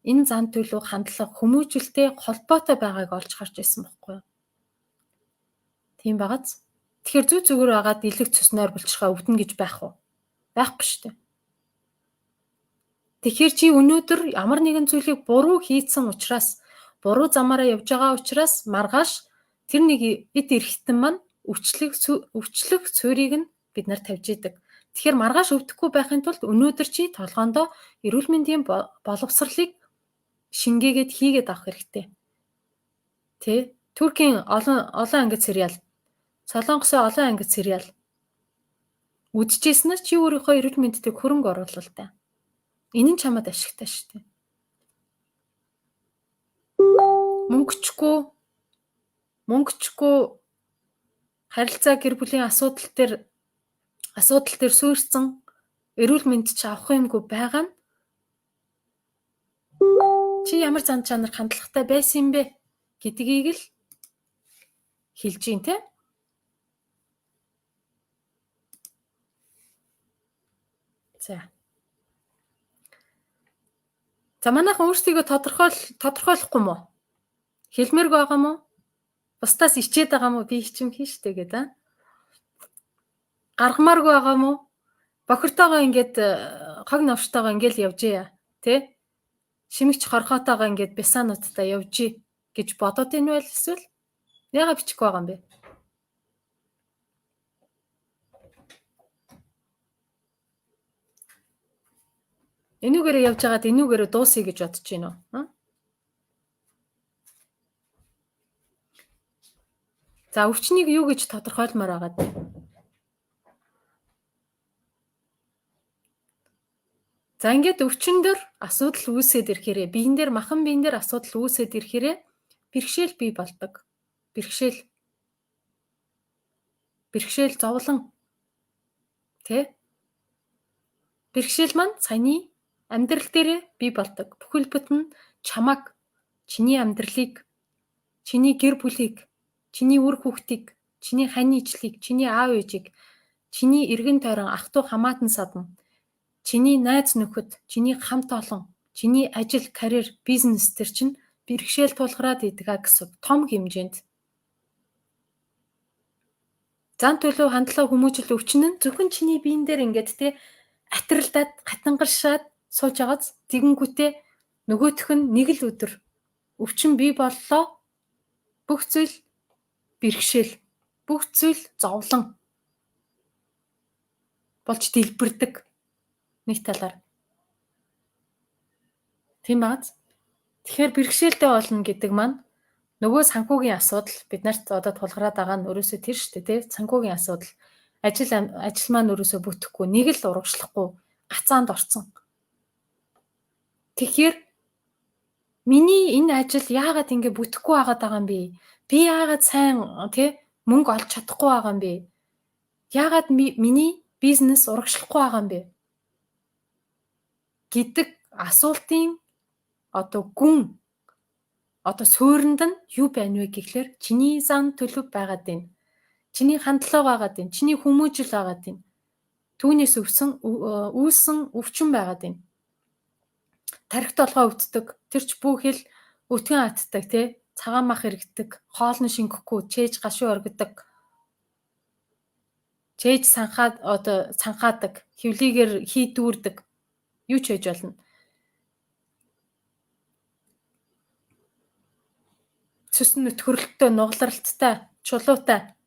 энэ зан төлөв хандлага хүмүүжүүлэлтэй холбоотой байгааг олж харж байсан байхгүй юу? Тийм байгааз. Тэгэхээр зүг зүгээр агаад илэг цөснөөр булчирхаа өвдөн гэж байх уу? Байхгүй шүү дээ. Тэгэхээр чи өнөөдөр ямар нэгэн зүйлийг буруу хийцэн учраас, буруу замаараа явж байгаа учраас маргааш тэр нэг эд эрхтэн маань өвчлөх суурийг нь бид нар тавьж идэг. Тэгэхээр маргааш өвдөхгүй байхын тулд өнөөдөр чи толгоондоо эрүүл мэндийн боловсролыг шингээгээд хийгээд авах хэрэгтэй. Тэ? Туркийн олон олон ангид сериал, Солонгосын олон ангид сериал үзчихсэн нь чи өөрийнхөө эрүүл мэндтэй хөрөнгө оруулалтай. Энэ нь чамд ашигтай шүү дээ. Мөнгөчгүй харилцаа гэр бүлийн асуудал дээр суурьсан эрүүл мэнд чи авах юмгүй байгаа нь чи ямар зан чанар хандлагатай байсан юм бэ гэдгийг л хэлж гин тэ. За. За манайхан өөрсдийгөө тодорхойлохгүй мó? Хэлмээргүй байгаа мó? Бусдаас ичээд байгаа мó би ичимхий штэ гэдэг. Гаргамааргүй байгаа мó? Бохиртойгоо ингээд хог новштойгоо ингээл явжээ. Тэ? Шимэгч хорхоотойгоо ингээд бясаануудтай явжээ гэж бодоод ийн байл эсвэл яагаад бичихгүй байгаа юм бэ? Энүүгээрээ явж байгаад энүүгээрээ дуусъя гэж бодож байна уу? За өвчнийг юу гэж тодорхойлмоор байгаад байна? За ингээд өвчин дээр асуудал үүсээд ирэхээрээ биен дээр махан биен дээр асуудал үүсээд ирэхээрээ бэрхшээл бий болдог. Бэрхшээл. Бэрхшээл зовлон. Тэ? Бэрхшээл маань саяны амьдрал дээрээ бий болдог. Бүхэл бүтэн чамаг, чиний амьдралыг, чиний гэр бүлийг, чиний үр хүүхдийг, чиний хань ижлийг, чиний аав ээжийг, чиний эргэн тойрон ах トゥ хамаатан садан, чиний найз нөхөд, чиний хамт олон, чиний ажил, карьер, бизнес төр чинь бэрхшээл тулгараад идэг а гэсэн том хэмжээнд. Зан төлөв хандлага хүмүүжил өвчин нь зөвхөн чиний биен дээр ингээд те атиралдаад гатангаршаад сууж байгааз тэгэнгүүтээ нөгөөх нь нэг л өдөр өвчин бий боллоо. Бүх зүйл бэрхшээл, бүх зүйл зовлон болж дэлбэрдэг нэг талаар. Тийм биз? Тэгэхээр бэрхшээлтэй болно гэдэг маань нөгөө санхүүгийн асуудал бид нарт одоо тулгараад байгаа нь өөрөөсөө тэр шүү дээ, тий? Санхүүгийн асуудал. Ажил маань өөрөөсөө бүтэхгүй, нэг л урагшлахгүй гацаанд орцсон. Тэгэхээр миний энэ ажил яагаад ингэ бүтэхгүй байгаад байгаа юм бэ? Би яагаад сайн тий мөнгө олж чадахгүй байгаа юм бэ? Яагаад миний бизнес урагшлахгүй байгаа юм бэ? Гэдэг асуултын одоо гүн одоо суурьнд нь юу байна вэ гэхлээр чиний зан төлөв байгаад байна. Чиний хандлага байгаад байна. Чиний хүмүүжил байгаад байна. Түүнээс үүссэн өвчин байгаад байна. Тархи толгой өвддөг. Тэр ч бүхэл өтгөн атдаг тий. Цагаан мах иргэдэг. Хоол нь шингэхгүй, чээж гашуу оргидог. Чээж санхаад одоо санхаадаг. Хөвлийгээр хийдүүрдэг. Юу ч хийж болно. Цөс нь нөтгөрөлттэй, нугалралттай, чулуутай.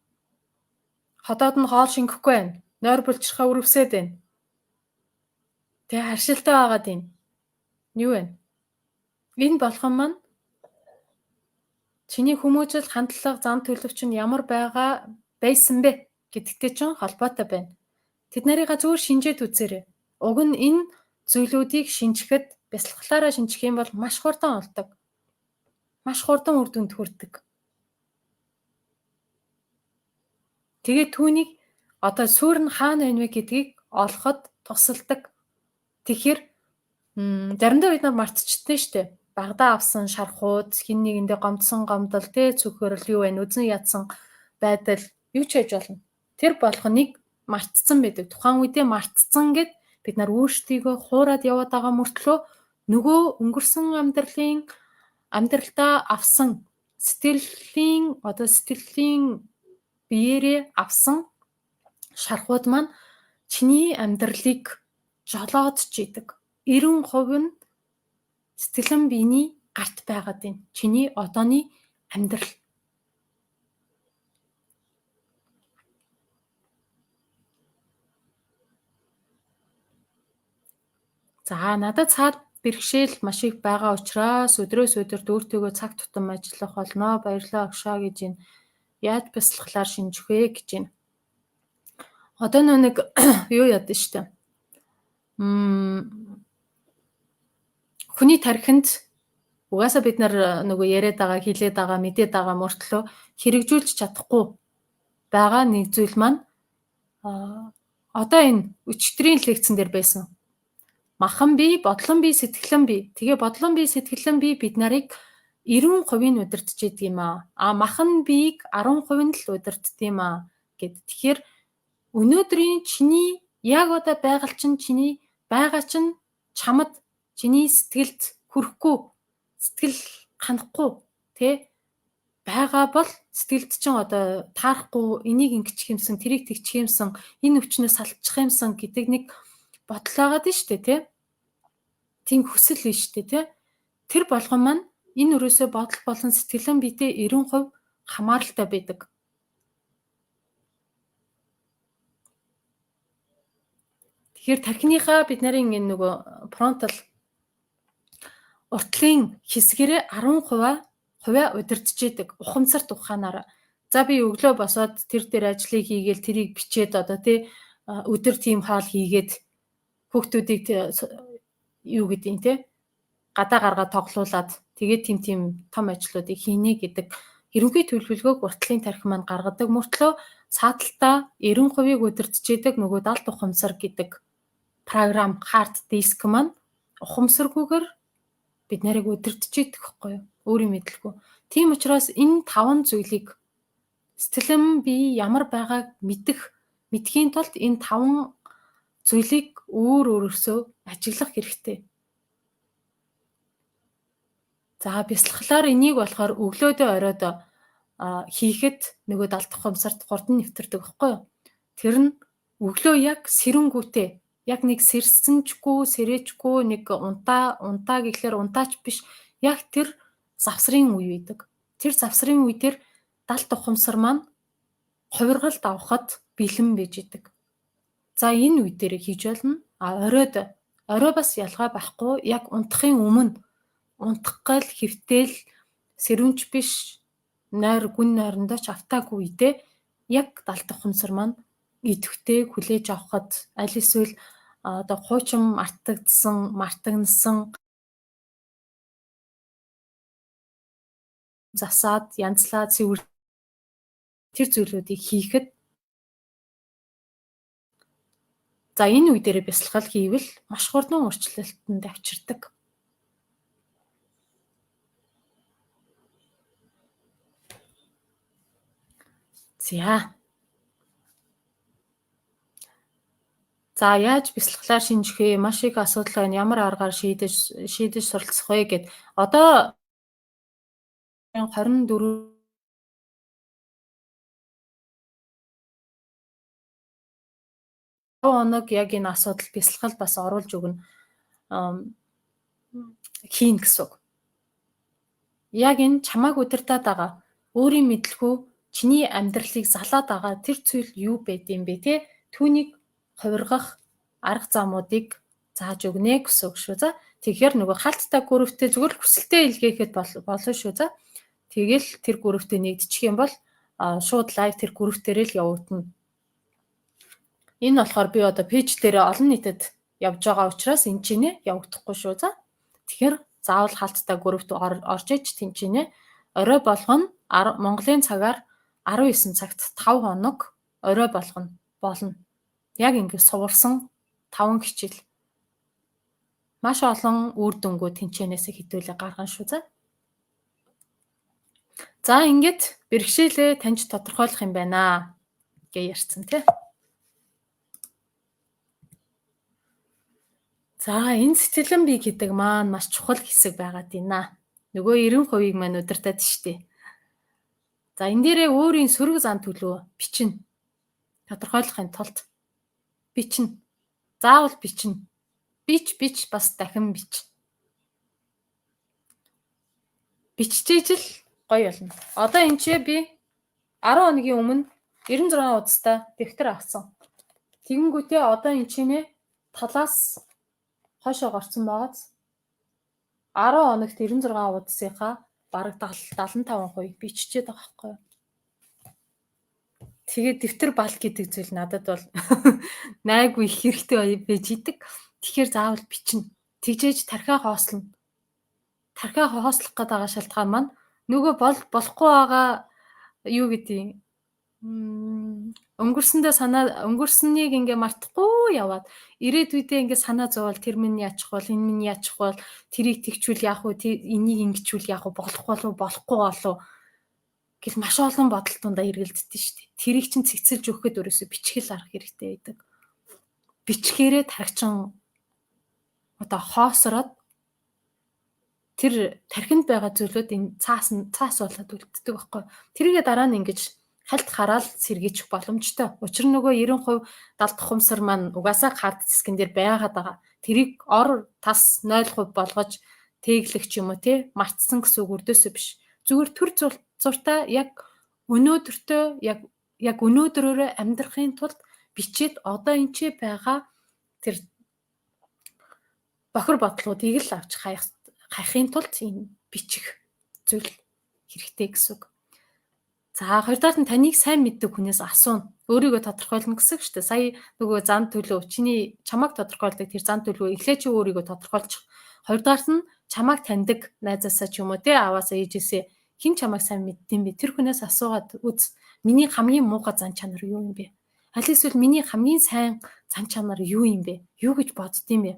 Ходоод нь хоол шингэхгүй байна. Нойр булчирхаа үрвсээд байна. Тэгээ харшилтай байгаад байна. Юу вэ? Энэ болгон маань чиний хүмүүжил, хандлага, зан төлөв чинь ямар байгаа байсан бэ гэдэгтэй чинь холбоотой байна. Тэд нарыгаа зүгээр шинжээд үзээрэй. Уг нь энэ зүйлүүдийг шинжихэд бясалгалаараа шинжих юм бол маш хурдан олдог. Маш хурдан үр дүнд хүрдэг. Тэгээд түүнийг одоо суурь нь хаана байна вэ гэдгийг олоход тусалдаг. Тэгэхээр заримдаа бид нар мартчихдаг шүү дээ. Багадаа авсан шархууд, хин нэгэндээ гомдсон гомдол, тэ цөхөрөл юу байна, үзэн ядсан байдал юу ч хийж болно. Тэр болгоныг мартцсан байдаг. Тухайн үедээ мартцсан гэд бид нар өөрсдийгөө хуураад яваад байгаа мөртлөө нөгөө өнгөрсөн амьдралдаа авсан сэтгэлийн одоо сэтгэлийн биеэрээ авсан шархууд маань чиний амьдралыг жолоодч идэг. 90% нь сэтгэлэн биений гарт байгаад байна. Чиний одооны амьдрал. За надад цаад бэрхшээл маш их байгаа учраас өдрөөс өдөрт өөртөөгөө цаг тутам ажиллах болно. Баярлалаа агшаа гэж байна. Яаж бясалгалаар шинжих вэ гэж байна. Одоо нэг юу яд штэ. Хүний тархинд угаасаа бид нар нөгөө яриад байгаа, хилээд байгаа, мэдээд байгаа мөртлөө хэрэгжүүлж чадахгүй байгаа нэг зүйл маань одоо энэ өчигдрийн лекцэн дээр байсан. Махан бие, бодлон бие, сэтгэлэн бие. Тэгээ бодлон бие, сэтгэлэн бие бид нарыг 90% нь удирдах идэг юм аа. А махан биеийг 10% нь л удирддаг юм аа гэд. Тэгэхээр өнөөдрийн чиний яг одоо байгаль чинь чиний байгаа чинь чамд чиний сэтгэлд хүрэхгүй, сэтгэл ханахгүй, тэ байгаа бол сэтгэлд чинь одоо таарахгүй, энийг ингэчих юмсан, тэрийг тэгчих юмсан, энэ өвчнөөс салчих юмсан гэдэг нэг бодол байгаа дээ шүү дээ, тий? Тийм хүсэл биш шүү дээ, тий? Тэр болгон маань энэ өрөөсөө бодол болон сэтгэлэн биедээ 90% хамааралтай байдаг. Тэгэхээр тархиныхаа бид нарын энэ нөгөө фронтал уртлын хэсгэрээ 10% хувиа удирдах идэг ухамсарт ухаанаараа. За би өглөө босоод тэр дээр ажлыг хийгээл тэрийг бичээд одоо тий өдөр тийм хоол хийгээд хүүхдүүдийг юу гэдгийг тий гадаа гаргаа тоглуулад тэгээд тийм тийм том ажлуудыг хийнэ гэдэг ерөнхий төлөвлөгөөг уртлын тархи маань гаргадаг мөртлөө сааталтаа 90%-ийг удирдах идэг нөгөө далд ухамсар гэдэг програм хард диск маань ухамсаргүйгээр бид нарыг удирдах идэг байхгүй юу? Өөрийн мэдлгүй. Тийм учраас энэ таван зүйлийг сэтгэлэн би ямар байгааг мэдэх мэдхийн тулд энэ таван зүйлийг өөр өөрөөсөө ажиглах хэрэгтэй. За бясалгалаар энийг болохоор өглөөдөө оройд хийхэд нөгөө далд ухамсарт хурдан нэвтэрдэг байхгүй юу? Тэр нь өглөө яг сэрэнгүүтээ яг нэг сэрсэнчгүй, сэрээчгүй нэг унтаа унтаа гэхлээр унтаач биш яг тэр завсрын үе байдаг. Тэр завсрын үе дээр далд ухамсар маань хувиргалд авахад бэлэн байж идэг. За энэ үе дээр хийж болно. А оройд орой бас ялгаа байхгүй яг унтахын өмнө унтах гал хэвтэл сэрүүнч биш нойр гүн нойрондоо ч автаагүй үедээ яг далд ухамсар маань идэвхтэй хүлээж авахад аль эсвэл одоо хуучин мартагдсан, мартагнасан засаад янзлаад цэвэр тэр зүйлүүдийг хийхэд за энэ үе дээрээ бясалгал хийвэл маш хурдан өөрчлөлтөнд авчирдаг. За. За яаж бясалгалаар шинжих вэ? Маш их асуудал байна. Ямар аргаар шийдэж шийдэж суралцах вэ гэд. Одоо 24 хоног яг энэ асуудал бясалгал бас оруулж өгнө хийн гэсэн үг. Яг энэ чамааг удирдах байгаа өөрийн мэдлгүй чиний амьдралыг залаад байгаа тэр зүйл юу байд юм бэ те? Түүнийг хувиргах арга замуудыг зааж өгнө гэсэн үг шүү. За тэгэхээр нөгөө хаалттай гүрвтэй зүгээр л хүсэлтээ илгээхэд болно шүү. За тэгэл тэр гүрвтэй нэгдчих юм бол шууд лайв тэр гүрвтэрээ л явагдана. Энэ болохоор би одоо пэйж дээр олон нийтэд явж байгаа учраас энэ чинээ явагдахгүй шүү. За тэгэхээр заавал хаалттай гүрвт орж иж тэнчинэ. Орой болгоно Монголын цагаар 19 цагт 5 хоног орой болгоно болно. Яг ингэ суварсан 5 хичээл. Маш олон үр дүнгууд тэнчэнээс хэдүүлээ гаргана шүү за. За ингээд бэрхшээлээ таньж тодорхойлох юм байна гэж ярьсан тий. За энэ сэтгэлэн бие гэдэг маань маш чухал хэсэг байгаад байна. Нөгөө 90%-ийг маань удирдах штеп. За энэ дээрээ өөрийн сөрөг зан төлөө бичнэ. Тодорхойлохын тулд бичнэ. Заавал бичнэ. Бич бич бас дахин бич. Биччихэж л гоё болно. Одоо энэ ч би 10 хоногийн өмнө 96 хуудастай дэвтэр авсан. Тэгэнгүүтээ одоо энэ чинээ талаас хойшоо гарцсан байгааз 10 хоногт 96 хуудасынхаа бараг 75% биччихээд байгаа байхгүй юу. Тэгээд дэвтэр бал гэдэг зүйл надад бол найггүй их хэрэгтэй байж идэг. Тэгэхээр заавал бичнэ. Тэгжээж тархиа хоослоно. Тархиа хоослох гээд байгаа шалтгаан маань нөгөө бол болохгүй байгаа юу гэдгийг өнгөрсөндөө санаа өнгөрснийг ингээ мартахгүй яваад ирээдүйдээ ингээ санаа зовоол тэр минь яачих бол энэ минь яачих бол тэрийг тэгчүүл яах вэ энийг ингэчүүл яах вэ болох болов болохгүй болов гэл маш олон бодол тундаа эргэлддэг шүү дээ. Тэрийг чинь цэгцэлж өгөхөд өөрөөсөө бичгэл арга хэрэгтэй байдаг. Бичгээрээ тархичин одоо хоосроод Тэр тархинд байгаа зүйлүүд энэ цаас нь цаас болоод үлддэг байхгүй. Тэрийгээ дараа нь ингэж хальт хараал сэргийчих боломжтой. Учир нь нөгөө 90% далд ухамсар маань угаасаа хард дискэн дээр байгаад байгаа. Тэрийг ор тас 0% болгож тэглэх ч юм уу те мартсан гэсэн үг өрдөөсөө биш. Зүгээр төр зуртаа яг өнөөдөртөө яг өнөөдрөөрөө амьдрахын тулд бичээд одоо энэ ч байгаа тэр бохир бодлуудыг л авч хайхын тулд энэ бичих зүйл хэрэгтэй гэсэн үг. За хоёрдугаар нь таныг сайн мэддэг хүнээс асууна. Өөрийгөө тодорхойлно гэсэн үг шүү дээ. Сая нөгөө зан төлөв чиний чамайг тодорхойлдог тэр зан төлөв эхлээ чи өөрийгөө тодорхойлчих. Хоёрдугаарт нь чамайг таньдаг найзаасаа ч юм уу те аваасаа ээжээсээ хэн чамайг сайн мэддэм бэ? Тэр хүнээс асуугаад үз. Миний хамгийн муухай зан чанар юу юм бэ? Аль эсвэл миний хамгийн сайн зан чанар юу юм бэ? Юу гэж боддгийм бэ?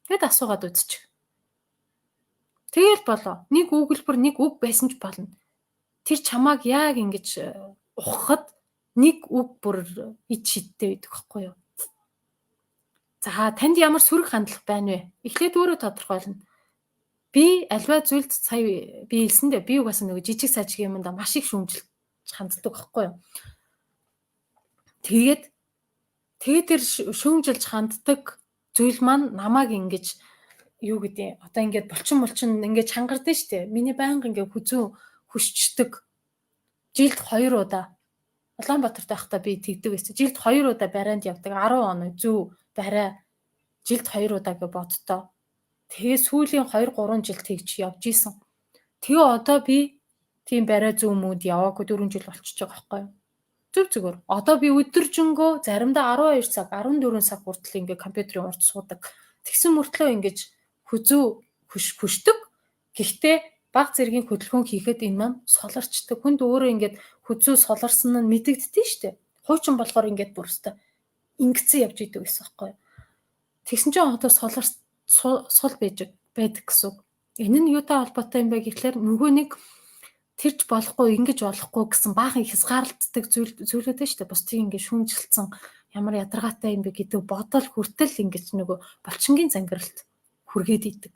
Тэгэд асуугаад үзчих. Тэгэл болоо. Нэг өгүүлбэр нэг үг байсан ч болно. Тэр чамааг яг ингэж ухахад нэг үг бүр ид шидтэй байдаг байхгүй юу? За танд ямар сөрөг хандлага байна вэ? Эхлээд өөрөө тодорхойлно. Би альва зүйлд сая би хэлсэндээ би угаасаа нөгөө жижиг сажиг юмдаа маш их шүүмжилж ханддаг байхгүй юу? Тэгээд тэр шүүмжилж ханддаг зүйл маань намайг ингэж юу гэдэг одоо ингээд булчин ингээд чангардсан шүү дээ. Миний байнга ингээд хүзүү хөшчдөг. Жилд 2 удаа Улаанбаатарт байхдаа би тэгдэг байсан. Жилд 2 удаа барайнд явдаг. 10 хоног зүү барай жилд 2 удаа гэж боддоо. Тэгээ сүүлийн 2 3 жил тэгж явж исэн. Тэгээ одоо би тийм барай зүү мүүд яваагүй 4 жил болчихж байгаа байхгүй юу? Зүг зүгээр. Одоо би өдөржингөө заримдаа 12 цаг, 14 цаг хүртэл ингээд компьютерийн урд суудаг. Тэгсэн мөртлөө ингэж хүзүү хөшдөг. Гэхдээ баг зэргийн хөдөлгөөн хийхэд энэ маань солорчдаг. Хүнд өөрөө ингээд хүзүү солорсон нь мэдэгддээ шүү дээ. Хуучин болохоор ингээд бүр өстой ингэцэн явж идэг гэсэн байхгүй юу. Тэгсэн чинь одоо солор сул байдаг гэсэн үг. Энэ нь юутай холбоотой юм бэ гэхлээр нөгөө нэг тэрч болохгүй ингэж болохгүй гэсэн баахан хязгаарлагддаг зүйлүүд нь шүү дээ. Бусдыг ингээд шүүмжилсэн ямар ядаргаатай юм бэ гэдэг бодол хүртэл ингэж нөгөө булчингийн зангиралт хүргээд идэг.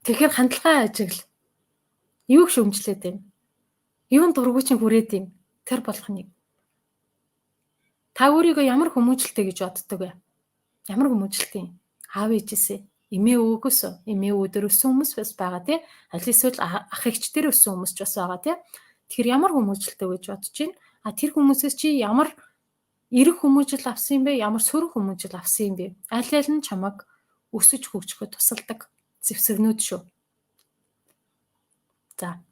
Тэгэхээр хандлагаа ажигла. Юуг шүүмжлээд байна? Юун дургүй чинь хүрээд байна? Тэр болгоныг. Та өөрийгөө ямар хүмүүжлтэй гэж боддог вэ? Ямар хүмүүжлтэй юм? Аав ээжээсээ, эмээ өвгөөс, эмээ өвдөр өссөн хүмүүс бас байгаа тий. Аль эсвэл ах эгч дээр өссөн хүмүүс ч бас байгаа тий. Тэгэхээр ямар хүмүүжлтэй гэж бодож байна? А тэр хүмүүсээс чи ямар эрэг хүмүүжил авсан юм бэ? Ямар сөрөг хүмүүжил авсан юм бэ? Аль аль нь чамайг өсөж хөгжихэд тусалдаг зэвсэгнүүд шүү. За.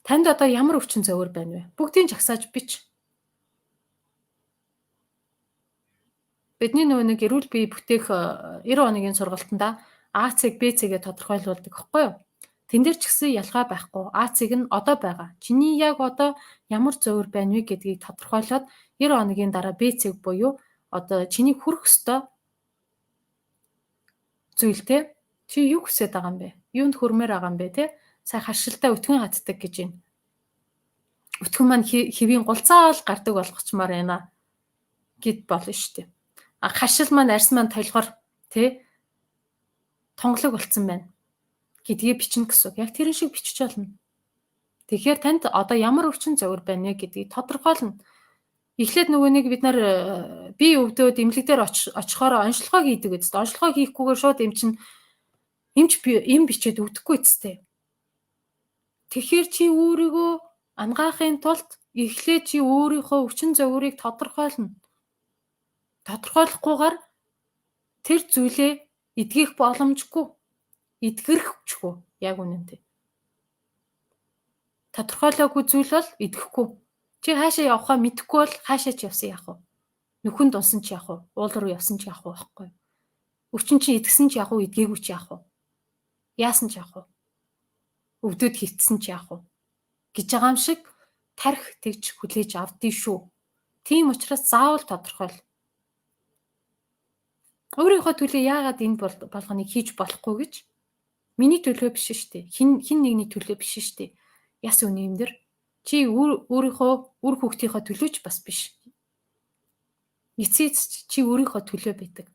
Танд одоо ямар өвчин зовөр байна вэ? Бүгдийг жагсааж бич. Бидний нөгөө нэг эрүүл бие бүтээх 90 хоногийн сургалтанда А цэг Б цэгээ тодорхойлуулдаг байхгүй юу? Тэн дээр ч гэсэн ялгаа байхгүй. А цэг нь одоо байгаа. Чиний яг одоо ямар зовөр байна вэ гэдгийг тодорхойлоод 90 хоногийн дараа Б цэг буюу одоо чиний хүрэх ёстой зүйл те. Чи юу хүсээд байгаа юм бэ? Юунд хүрмээр байгаа юм бэ те? Сая харшилтаа өтгөн хатдаг гэж байна. Өтгөн маань хэвийн гулцаал гардаг болгочмаар байна гэд болно шүү дээ. А харшил маань арьс маань толгор те тунгалаг болцсон байна гэдгийг бичнэ гэсэн үг. Яг тэрэн шиг бичиж болно. Тэгэхээр танд одоо ямар өвчин зовөр байна вэ гэдгийг тодорхойлно. Эхлээд нөгөө нэг бид нар бие өвдөөд эмнэлэг дээр очихоор онцлогоо хийдэг үст. Онцлогоо хийхгүйгээр шууд эм чинь эмч эм бичээд өгдөхгүй үсттэй. Тэгэхээр чи өөрийгөө ангаахын тулд эхлээд чи өөрийнхөө өвчин зовөрийг тодорхойлно. Тодорхойлохгүйгээр тэр зүйлээ эдгэх боломжгүй. Эдгэрхчгүй яг үнэндээ. Тодорхойлоогүй зүйл бол идэхгүй. Чи хаашаа явахаа мэдэхгүй бол хаашаа ч явсан яах вэ? Нүхэнд унсан ч яах вэ? Уул руу явсан ч яах вэ байхгүй юу? Өвчин чи идгсэн ч яах вэ? Эдгээгүй ч яах вэ? Яасан ч яах вэ? Өвдөд хитсэн ч яах вэ? Гэж байгаа юм шиг тарих тэгж хүлээж авдээ шүү. Тийм учраас заавал тодорхойл. Өөрийнхөө төлөө яагаад энэ болгоныг хийж болохгүй гэж миний төлөө биш шүү дээ. Хин нэгний төлөө биш шүү дээ. Яс үний юм дэр чи өөрийнхөө үр хүүхдийнхээ төлөө ч бас биш. Эцээ чи өөрийнхөө төлөө байдаг.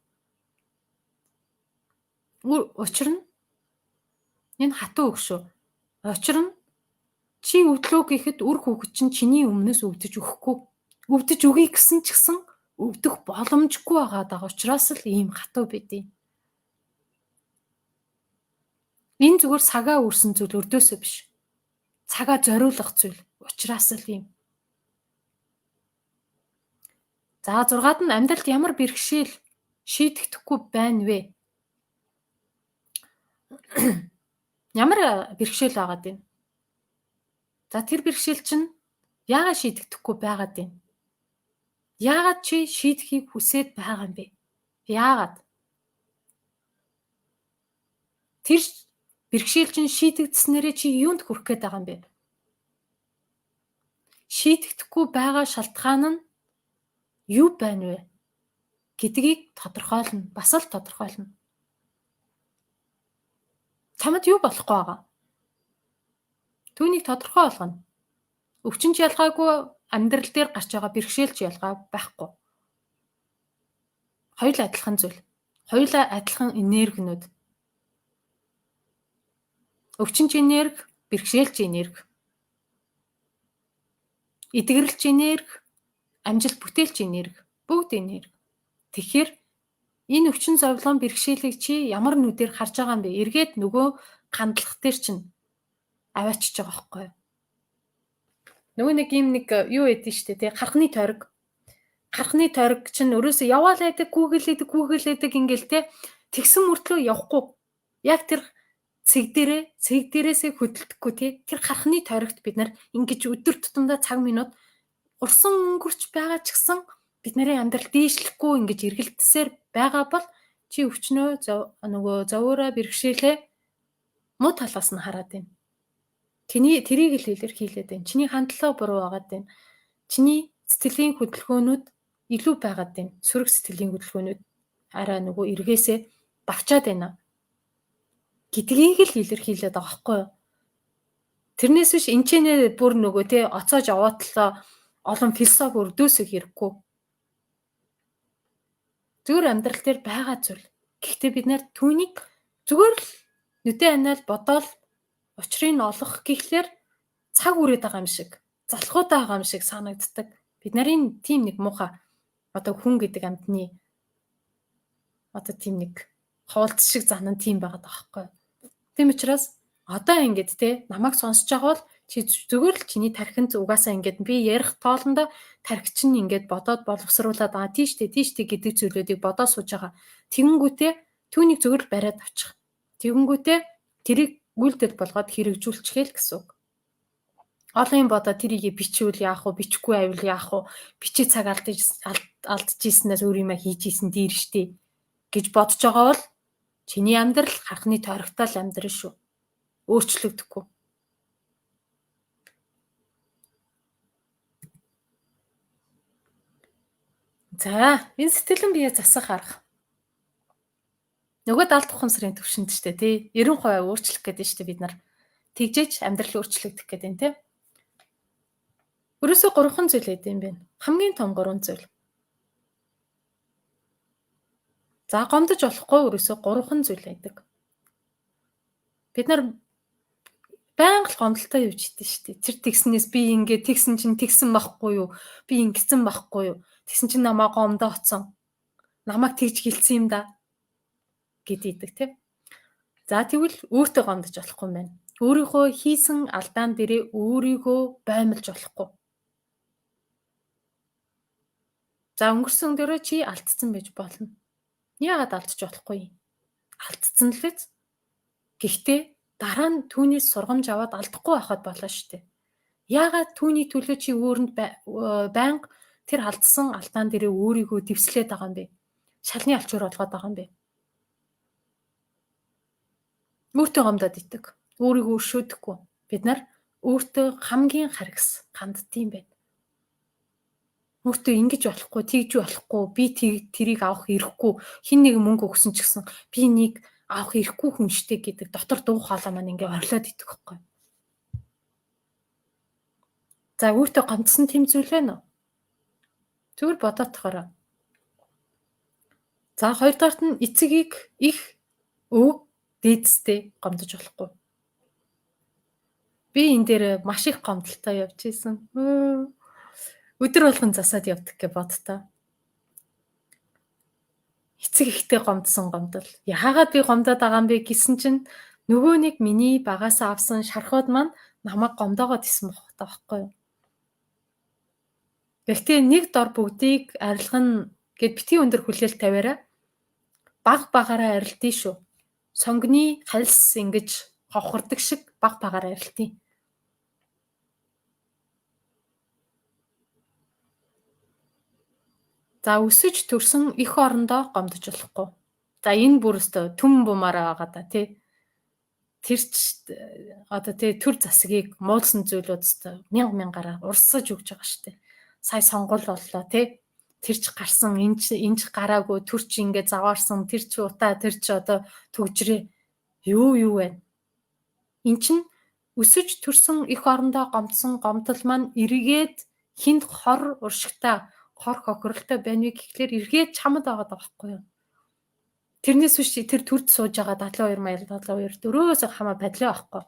Учир нь энэ хатуу үг шүү. Учир нь чи өвдлөө гэхэд үр хүүхэд чинь чиний өмнөөс өвдөж өгөхгүй. Өвдөж өгье гэсэн ч гэсэн өвдөх боломжгүй байгаа даа учраас л ийм хатуу байдیں۔ Энэ зүгээр сагаа үрсэн зүйл өрдөөсөө биш. Цагаа зориулах зүйл учраас л ийм. За 6-ад нь амьдралд ямар бэрхшээл шийдэгдэхгүй байна вэ? Ямар бэрхшээл байгаад байна? За тэр бэрхшээл чинь яагаад шийдэгдэхгүй байгаад байна? Яагаад чи шийдэхийг хүсээд байгаа юм бэ? Яагаад? Тэр бэрхшээл чинь шийдэгдснээрээ чи юунд хүрэх гээд байгаа юм бэ? Шийдэгдэхгүй байгаа шалтгаан нь юу байна вэ гэдгийг тодорхойлно. Бас л тодорхойлно. Чамд юу болохгүй байгаа? Түүнийг тодорхой болгоно. Өвчин ч ялгаагүй, амьдрал дээр гарч байгаа бэрхшээл ч ялгаа байхгүй. Хоёулаа адилхан зүйл. Хоёулаа адилхан энергинүүд. Өвчин ч энерги, бэрхшээл ч энерги. Эдгэрэл ч энерги, амжилт бүтээл ч энерги. Бүгд энерги. Тэгэхээр энэ өвчин зовлон бэрхшээлийг чи ямар нүдээр харж байгаа юм бэ? Эргээд нөгөө хандлах дээр чинь аваачиж байгаа байхгүй юу? Нөгөө нэг юм нэг юу байдэн штэ тий, хархны тойрог. Хархны тойрог чинь өрөөсөө яваал байдаг, гүүгэлээдэг, гүүгэлээдэг ингээл тий, тэгсэн мөртлөө явахгүй. Яг тэр цэг дээрээ, цэг дээрээсээ хөдөлдөхгүй тий. Тэр хархны тойрогт бид нар ингэж өдөр тутамдаа цаг минут урсан өнгөрч байгаа ч гэсэн бид нарын амьдрал дээшлэхгүй ингэж эргэлдсээр байгаа бол чи өвчнөө нөгөө зовоороо бэрхшээлээ муу талаас нь хараад байна. Тэний тэрийг л илэрхийлээд байна. Чиний хандлага буруу байгаад байна. Чиний сэтгэлийн хөдөлгөөнүүд илүү байгаад байна. Сөрөг сэтгэлийн хөдөлгөөнүүд арай нөгөө эргээсээ давчаад байна гэдгийг л илэрхийлээд байгаа байхгүй юу? Тэрнээс биш энчэнэ бүр нөгөө тий оцоож яваатлаа олон философи өрдөөсөх хэрэггүй. Зүгээр амьдрал дээр байгаа зүйл. Гэхдээ бид нар түүнийг зүгээр л нүдэн анаал бодоол учрыг нь олох гэхлээр цаг үрээд байгаа юм шиг, залхуутай байгаа юм шиг санагддаг. Бид нарын тийм нэг муухай одоо хүн гэдэг амьтны одоо тийм нэг ховолт шиг занан тийм байгаад байгаа байхгүй юу? Тийм учраас одоо ингээд те намайг сонсож байгаа бол чи зүгээр л чиний тархинд угаасаа ингээд би ярих тоолондоо тархи чинь ингээд бодоод боловсруулад аа тийштэй тийштэй гэдэг зүйлүүдийг бодоо сууж байгаа. Тэгэнгүүтээ түүнийг зүгээр л бариад авчих. Тэгэнгүүтээ тэрийг үйлдэл болгоод хэрэгжүүлчихээ л гэсэн үг. Олон юм бодоо тэрийг бичвэл яах вэ? Бичихгүй байвал яах вэ? Бичээ цаг алдчихснаас өөр юмаа хийж исэн дээр штэ гэж бодож байгаа бол чиний амьдрал хархны тойрогтой л амьдрал шүү. Өөрчлөгдөхгүй. За, энэ сэтгэлэн бие засах арга. Нөгөө 70 тухайн сарын төвшөнд штэ тий 90% өөрчлөх гэдэг штэ бид нар. Тэгжээч амьдрал өөрчлөгдөх гэдэг юм тий. Өрөөсөө 3 зүйл байд юм байна. Хамгийн том 3 зүйл. За гомдож болохгүй өрөөсөө 3 зүйл байдаг. Бид нар байнга л гомдолтой явж идэв штэ. Тэр тэгснээс би ингээ тэгсэн чинь тэгсэн байхгүй юу? Би ингэсэн байхгүй юу? Тэгсэн чинь намайг гомдооцсон. Намайг тэгж хэлсэн юм да гэдийдэг тийм. За тэгвэл өөртөө гомдож болохгүй юм байна. Өөрийнхөө хийсэн алдаан дээрээ өөрийгөө баймалж болохгүй. За өнгөрсөн дөрөө чи алдсан байж болно. Яагаад алдчих болохгүй юм? Алдсан л биз. Гэхдээ дараа нь түүнээс сургамж аваад алдахгүй байхад болоо шүү дээ. Яагаад түүний төлөө чи өөрөнд байнга тэр алдсан алдаан дээрээ өөрийгөө дэвслээд байгаа юм бэ? Шалны алчуур болгоод байгаа юм бэ? Өөртөө гомдоод итэг. Өөрийгөө өршөөдөхгүй. Бид нар өөртөө хамгийн харгас ханддсан байна. Өөртөө ингэж болохгүй, тэгж болохгүй, би тэрийг авах эрхгүй, хин нэг мөнгө өгсөн ч гэсэн би нэг авах эрхгүй хүн штэ гэдэг дотор дуу хоолой маань ингээ орлоод идэх байхгүй. За өөртөө гомдсон тийм зүйл байна уу? Зүгээр бодоод тохороо. За хоёрдугаарт нь эцэгийг их Өвөг дээдстэй гомдож болохгүй. Би энэ дээр маш их гомдолтой явж исэн. Өдөр болгон засаад явдаг гэж бодтоо. Эцэг ихтэй гомдсон гомдол. Яагаад би гомдоод байгаа юм бэ гэсэн чинь нөгөө нэг миний багасаа авсан шархууд маань намайг гомдоогоод исэн байх та байхгүй юу? Гэхдээ нэг дор бүгдийг арилгана гэд битгий өндөр хүлээлт тавиарай. Баг багаараа арилдъя шүү. Сонгоны хальс ингэж ховхордог шиг баг багаараа арилдъя. За өсөж төрсөн эх орондоо гомдож болохгүй. За энэ бүр өстө түм бумаараа байгаа да тий. Тэр ч одоо тий төр засгийг муулсан зүйлүүд өстө мянга мянгаараа урсгаж өгч байгаа шүү дээ. Сая сонгуул боллоо тий. Тэр ч гарсан, энэ ч гараагүй, төр ч ингэ заваарсан, тэр ч утаа, тэр ч одоо төгжрээ. Юу юу вэ? Эн чин өсөж төрсөн эх орондоо гомдсон гомдол маань эргээд хинд хор уршигтай хор хохиролтой байна вэ гэхлээр эргээд чамд байгаа байхгүй юу? Тэрнээс биш тэр төрд сууж байгаа 72 маяг 72 дөрөөс хамаа падлаа байхгүй.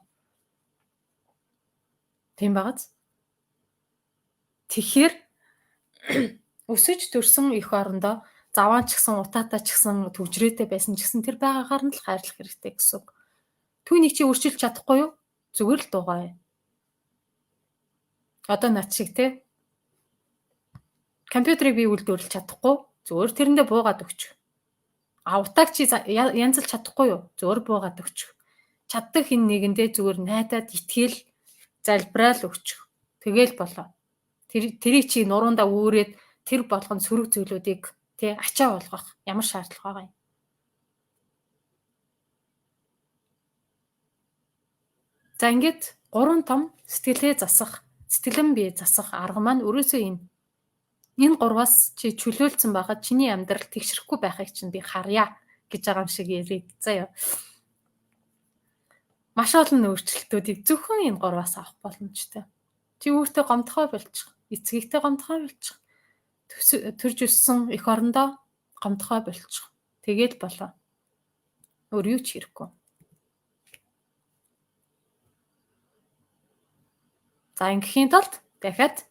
Тийм багаз. Тэгэхээр өсөж төрсөн эх орондоо заваан ч гэсэн утаатай ч гэсэн төвжрээтэй байсан ч гэсэн тэр байгаагаар нь л хайрлах хэрэгтэй гэсэн үг. Түүнийг чи өөрчилж чадахгүй юу? Зүгээр л дуугаа. Одоо над шиг те. Компьютерыг би үйлдвэрлэж чадахгүй. Зүгээр тэрэндээ буугаад өгчих. А утааг чи янзалж чадахгүй юу? Зүгээр буугаад өгчих. Чаддаг хин нэгэндээ зүгээр найдаад итгэл залбираал өгчих. Тэгэл болоо. Тэрийг чи нуруундаа үүрээд тэр болгон сөрөг зүйлүүдийг тий ачаа болгох ямар шаардлага байгаа юм? За ингээд гурван том сэтгэлээ засах, сэтгэлэн бие засах арга маань өрөөсөө энэ. Энэ гурваас чи чөлөөлцөн байхад чиний амьдрал тэгшрэхгүй байхыг чинь би харъя гэж байгаа юм шиг яриад заяа. Маш олон өөрчлөлтүүдийг зөвхөн энэ гурваас авах боломжтой. Чи өөртөө гомдохоо болчих, эцгийгтэй гомдохоо болчих, төрж өссөн эх орондоо гомдохоо болчих. Тэгэл болоо. Өөр юу ч хэрэггүй. За ингэхийн тулд дахиад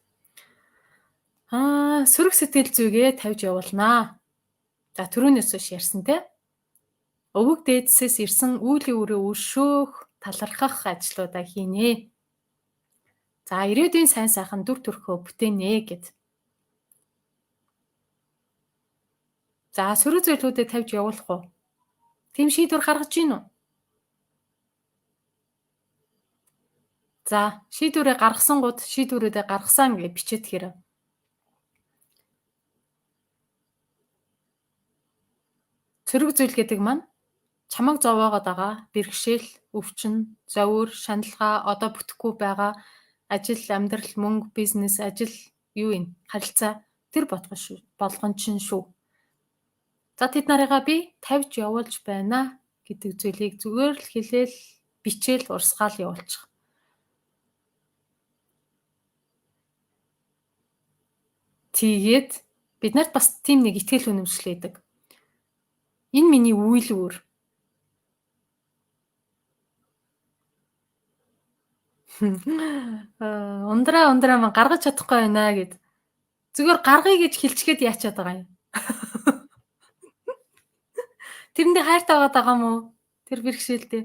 сөрөг сэтгэл зүйгээ тавьж явуулнаа. За түрүүнээс биш ярьсан те. Өвөг дээдсээс ирсэн үйлийн өрөө өршөөх, талархах ажлуудаа хийнэ. За ирээдүйн сайн сайхан дүр төрхөө бүтээнэ гэд. За сөрөг зүйлүүдэд тавьж явуулах уу? Тийм шийдвэр гаргаж гин үү? За шийдвэрээ гаргасан гууд шийдвэрүүдээ гаргасан гэж бичээд хэрэг. Сөрөг зүйл гэдэг маань чамайг зовоогоод байгаа бэрхшээл, өвчин, зовиур, шаналгаа, одоо бүтэхгүй байгаа ажил, амьдрал, мөнгө, бизнес, ажил юу юм? Харилцаа тэр болгон чинь шүү. За тэд нарыгаа би тавьж явуулж байна гэдэг зүйлийг зүгээр л хэлээл, бичээл, урсгаал явуулчих. Тэгээд бид нарт бас тийм нэг итгэл үнэмшил байдаг. Энэ миний үйл үр. Ундраа ман гаргаж чадахгүй байна гэд. Зүгээр гаргая гэж хэлчихэд яачаад байгаа юм. Тэрэндээ хайртай байгаад байгаа юм уу? Тэр бэрхшээлдээ.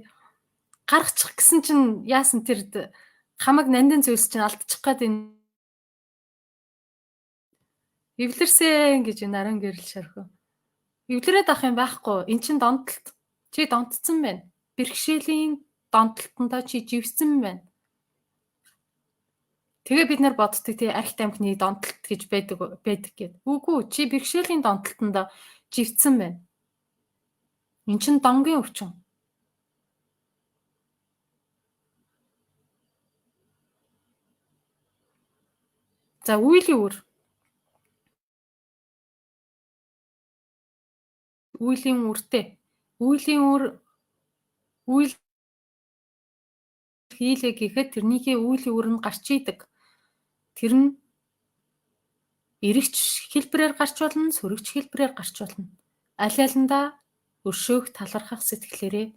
Гаргачих гэсэн чинь яасан тэр хамаг нандин зүйлс чинь алдчих гээд энэ. Эвлэрсэн гэж энэ наран гэрэл шархив. Эвлэрээд авах юм байхгүй. Эн чин донтолт. Чи донтцсон байна. Бэрхшээлийн донтолтондоо чи живсэн байна. Тэгээ бид нар боддог тий архи тамхины донтолт гэж байдаг гэд. Үгүй чи бэрхшээлийн донтолтондоо живсэн байна. Эн чин донгийн өвчин. За үйлийн үр. Үйлийн үртэй. Үйлийн үр үйл хийлээ гэхэд тэрнийхээ үйлийн үр нь гарч идэг. Тэр нь эрэгч хэлбэрээр гарч болно, сөрөгч хэлбэрээр гарч болно. Аль алиндаа өршөөх, талархах сэтгэлээрээ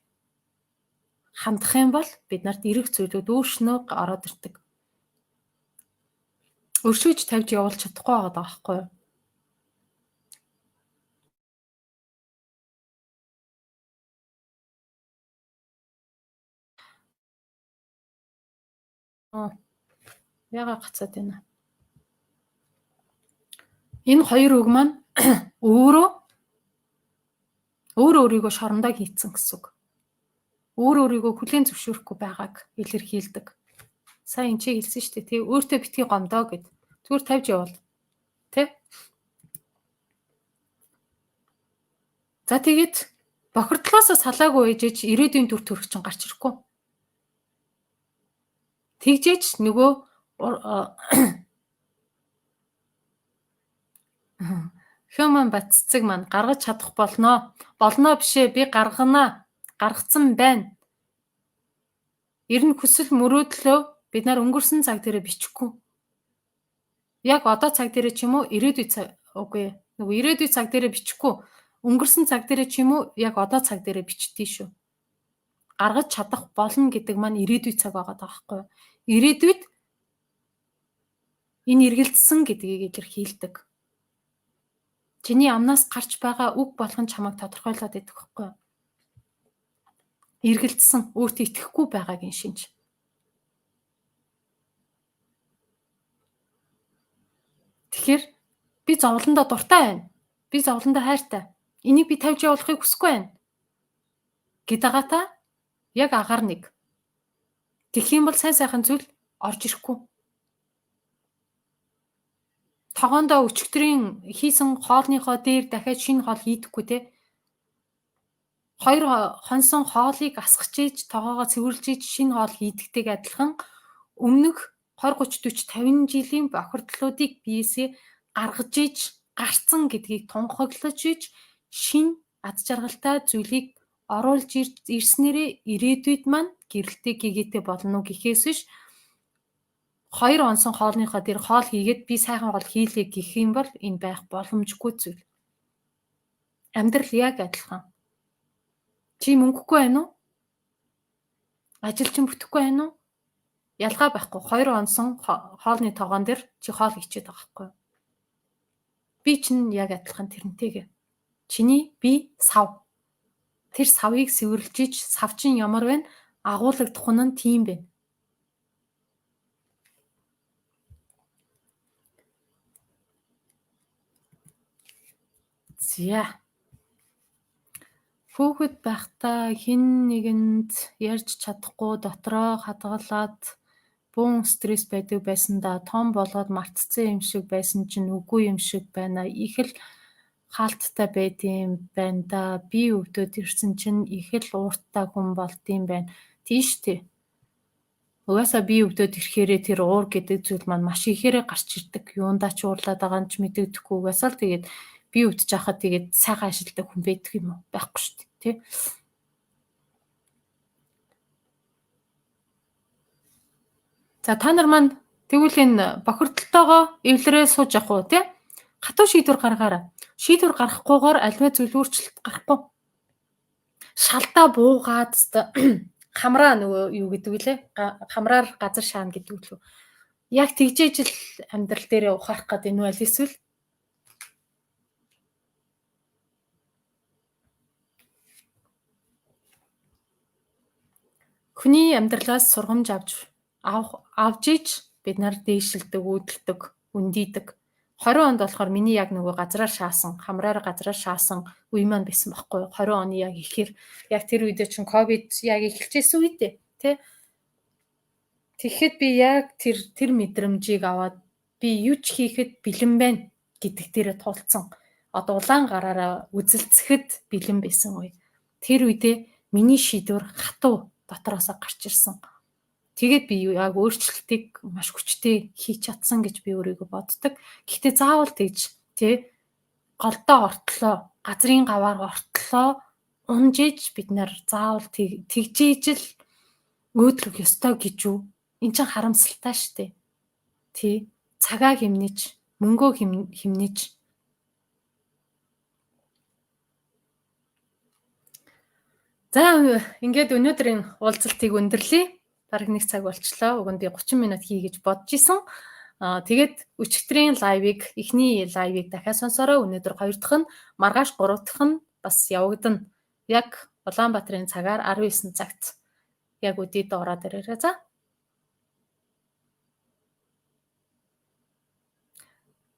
хандах юм бол бид нарт эрэг зүйлүүд өөрснөө ороод ирдэг. Өршөөж тавьж явуулж чадахгүй байгаа байхгүй юу? Яагаад гацаад байна? Энэ хоёр үг маань өөрөө өөрийгөө шорондоо хийцэн гэсэн үг. Өөр өөрийгөө хүлээн зөвшөөрөхгүй байгааг илэрхийлдэг. Сайн энэ чи хэлсэн шүү дээ, тий. Өөртөө битгий гомдоо гэд. Зүгээр тавьж явуул. Тэ? За тэгээд бохирдлоосоо салаагүй ээжэж ирээдүйн дүр төрх чинь гарч ирэхгүй. Тэгжээч нөгөө Human бат цэцэг маань гаргаж чадах болноо. Болноо бишээ, би гаргана. Гаргацсан байна. Ер нь хүсэл мөрөөдлөө бид нар өнгөрсөн цаг дээрээ бичихгүй. Яг одоо цаг дээрээ ч юм уу ирээдүй цаг үгүй нөгөө ирээдүй цаг дээрээ бичихгүй. Өнгөрсөн цаг дээрээ ч юм уу яг одоо цаг дээрээ бичдээ шүү. Гаргаж чадах болно гэдэг маань ирээдүй цаг байгаа байхгүй юу? Ирээдүйд энэ эргэлдсэн гэдгийг илэрхийлдэг. Чиний амнаас гарч байгаа үг болгон чамайг тодорхойлоод идэх байхгүй юу? Эргэлдсэн, өөртөө итгэхгүй байгаагийн шинж. Тэгэхээр би зовлондоо дуртай байна. Би зовлондоо хайртай. Энийг би тавьж явуулахыг хүсэхгүй байна. Гэдэгаата яг агаар нэг. Тэгэх юм бол сайн сайхан зүйл орж ирэхгүй. Тогоондоо өчигдрийн хийсэн хоолныхоо дээр дахиад шинэ хоол хийдэхгүй те. Хоёр хонсон хоолыг асгаж иж тогоогоо цэвэрлж иж шинэ хоол хийдэгтэйг адилхан өмнөх 20 30 40 50 жилийн бохирдлуудыг биесээ гаргаж иж гарцсан гэдгийг тунхаглаж иж шинэ аз жаргалтай зүйлийг оруулж ирснээрээ ирээдүйд маань гэрэлтэй гэгээтэй болно гэхээс биш хоёр онсон хоолныхоо дээр хоол хийгээд би сайхан хоол хийлээ гэх юм бол энэ байх боломжгүй зүйл. Амьдрал яг адилхан. Чи мөнгөгүй байна уу? Ажил чинь бүтэхгүй байна уу? Ялгаа байхгүй. Хоёр онсон хоолны тогоон дээр чи хоол хийчихэд байгаа байхгүй юу? Би чинь яг адилхан тэрнтэйгээ. Чиний би сав. Тэр савыг сэвэрлж ич сав чинь ямар вэ? Агуулгадах нь тийм байна. За. Хүүхэд байхдаа хэн нэгэнд ярьж чадахгүй дотроо хадгалаад бөөн стресс байдаг байсан да. Том болоод мартцсан юм шиг байсан чинь үгүй юм шиг байна. Их л хаалттай байдсан байна да. Би өвдөд ирсэн чинь их л ууртай хүн болдсон байна. Тийш үү. Угаасаа би өвдөд ирэхээрээ тэр уур гэдэг зүйл маань маш ихээрээ гарч ирдэг. Юундаа ч уурлаад байгаа нь ч мэдэгдэхгүй. Угаасаа л тэгээд би өвдөж байхад тэгээд сайхан ажилтдаг хүн байдаг юм уу? Байхгүй шүү дээ, тий. За та нар маань тэгвэл энэ бохирдолтойгоо эвлэрээ сууж явах уу, тий? Хатуу шийдвэр гаргаарай. Шийдвэр гаргахгүйгээр альва зүйл өөрчлөлт гарахгүй. Шалдаа буугаад хамраа нөгөө юу гэдэг вүлээ? Хамраар газар шаана гэдэг лүү. Яг тэгжээж л амьдрал дээрээ ухаарах гэдэг нь үү аль эсвэл хүний амьдралаас сургамж авч иж бид нар дээшилдэг, үүдэлдэг, үндийдэг. 20 онд болохоор миний яг нөгөө газраар шаасан, хамраар газраар шаасан үе маань байсан байхгүй юу? 20 оны яг ихээр яг тэр үедээ чинь ковид яг эхэлжсэн үедээ, тий. Тэгэхэд би яг тэр мэдрэмжийг аваад би юу ч хийхэд бэлэн байна гэдэг дээрээ тулцсан. Одоо улаан гараараа үзэлцэхэд бэлэн байсан үе. Тэр үедээ миний шийдвэр хатуу дотроосоо гарч ирсэн. Тэгээд би яг өөрчлөлтийг маш хүчтэй хийж чадсан гэж би өөрийгөө боддог. Гэхдээ заавал тэгж тий голдоо ортлоо, газрын гаваар ортлоо унжиж бид нар заавал тэгжээж л өөдлөх ёстой гэж юу? Эн чинь харамсалтай штэ. Тий цагаа хэмнэж, мөнгөө хэмнэж. За ингээд өнөөдрийн уулзалтыг өндөрлөе. Бараг 1 цаг болчлоо. Уг нь би 30 минут хий гэж бодож исэн. Тэгээд өчигдрийн live-ыг, эхний live-ыг дахиад сонсороо. Өнөөдөр 2 дахь нь, маргааш 3 дахь нь бас явагдана. Яг Улаанбаатарын цагаар 19 цагт яг өдийд ороод ирээрэй за.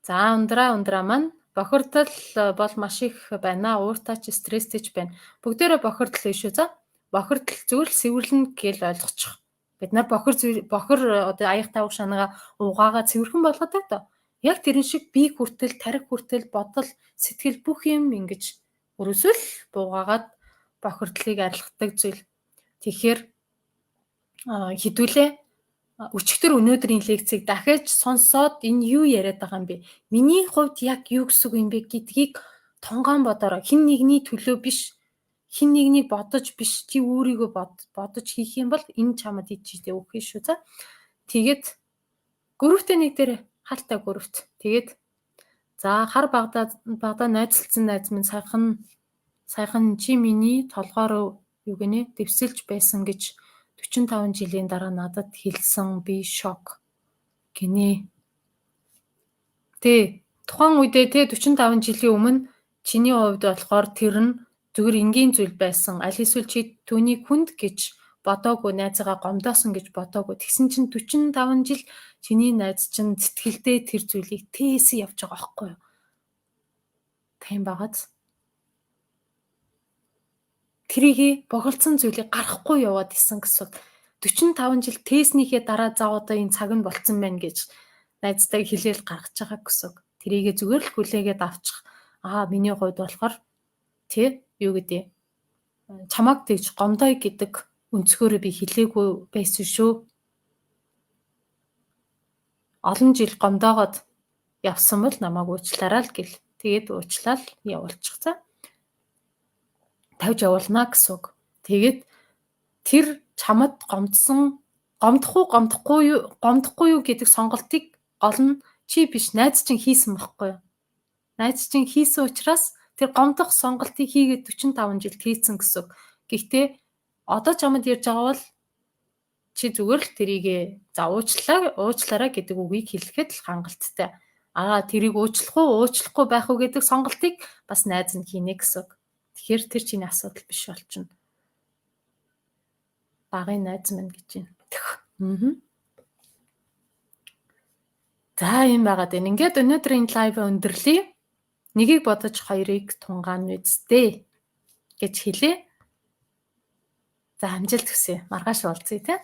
За ундраа маань бохирдол бол маш их байна. Ууртай ч стресстэй ч байна. Бүгдээрээ бохирдол биш үү за? Бохирдол зүгээр л сэвэрлэн гэж ойлгочих. Бид нар бохир одоо аяг тавг шанагаа угаагаа цэвэрхэн болгодог доо. Яг тэрэн шиг бие хүртэл, тарих хүртэл, бодол, сэтгэл бүх юм ингэж өрөөсөл буугаагаад бохирдлыг арилгадаг зүйл. Тэгэхээр хэдүүлээ өчигдөр өнөөдрийн лекцийг дахиж сонсоод энэ юу яриад байгаа юм бэ? Миний хувьд яг юу гэсэн үг юм бэ гэдгийг тунгаан бодороо. Хэн нэгний төлөө биш, хэн нэгнийг бодож биш, чи өөрийгөө бодож хийх юм бол энэ чамд ичтэй өгөх шүү за. Тэгээд гөрөвтэй нэг дээр хаалтай гөрөвт. Тэгээд за хар багада найзалцсан найз минь саяхан чи миний толгоор юу гинэ дэвсэлж байсан гэж 45 жилийн дараа надад хэлсэн, би шок гинэ. Тэ тухайн үедээ тэ 45 жилийн өмнө чиний хувьд болохоор тэр нь зүгээр энгийн зүйл байсан. Аль эсвэл чи түүнийг хүнд гэж бодоогүй, найзаагаа гомдоосон гэж бодоогүй. Тэгсэн чинь 45 жил чиний найз чинь сэтгэлдээ тэр зүйлийг тээсэн явж байгаа байхгүй юу? Тийм байгааз. Тэрийг бохирдсон зүйлийг гаргахгүй яваад исэн гэсэн. 45 жил тээснийхээ дараа за одоо энэ цаг нь болцсон байна гэж найзтай хэлээл гаргаж байгаа гэсэн. Тэрийгэ зүгээр л хүлээгээд авчих. Аа миний хувьд болохоор тэ юу гэдэг чамааг тэгж гомдой гэдэг өнцгөөрөө би хэлээгүй байсан шүү. Олон жил гомдоогоод явсан бол намайг уучлаарай л гэл. Тэгээд уучлал явуулчих за. Тавьж явуулна гэсэн үг. Тэгээд тэр чамд гомдсон, гомдох уу, гомдохгүй юу гэдэг сонголтыг гол нь чи биш, найз чинь хийсэн бохгүй юу? Найз чинь хийсэн учраас тэр гомдох сонголтыг хийгээд 45 жил хийцэн гэсэн үг. Гэхдээ одоо чамд ярьж байгаа бол чи зүгээр л тэрийг за уучлаарай гэдэг үгийг хэлэхэд л хангалттай. Аа тэрийг уучлах уу, уучлахгүй байх уу гэдэг сонголтыг бас найз нь хийнэ гэсэн үг. Тэгэхээр тэр чиний асуудал биш болчихно. Багын найз минь гэж байна. За юм байгаад байна. Ингээд өнөөдрийн live өндөрлөе. Нэгийг бодож хоёрыг тунгаан үсттэй гэж хэлье. За амжилт хүсье. Маргааш уулзъя те.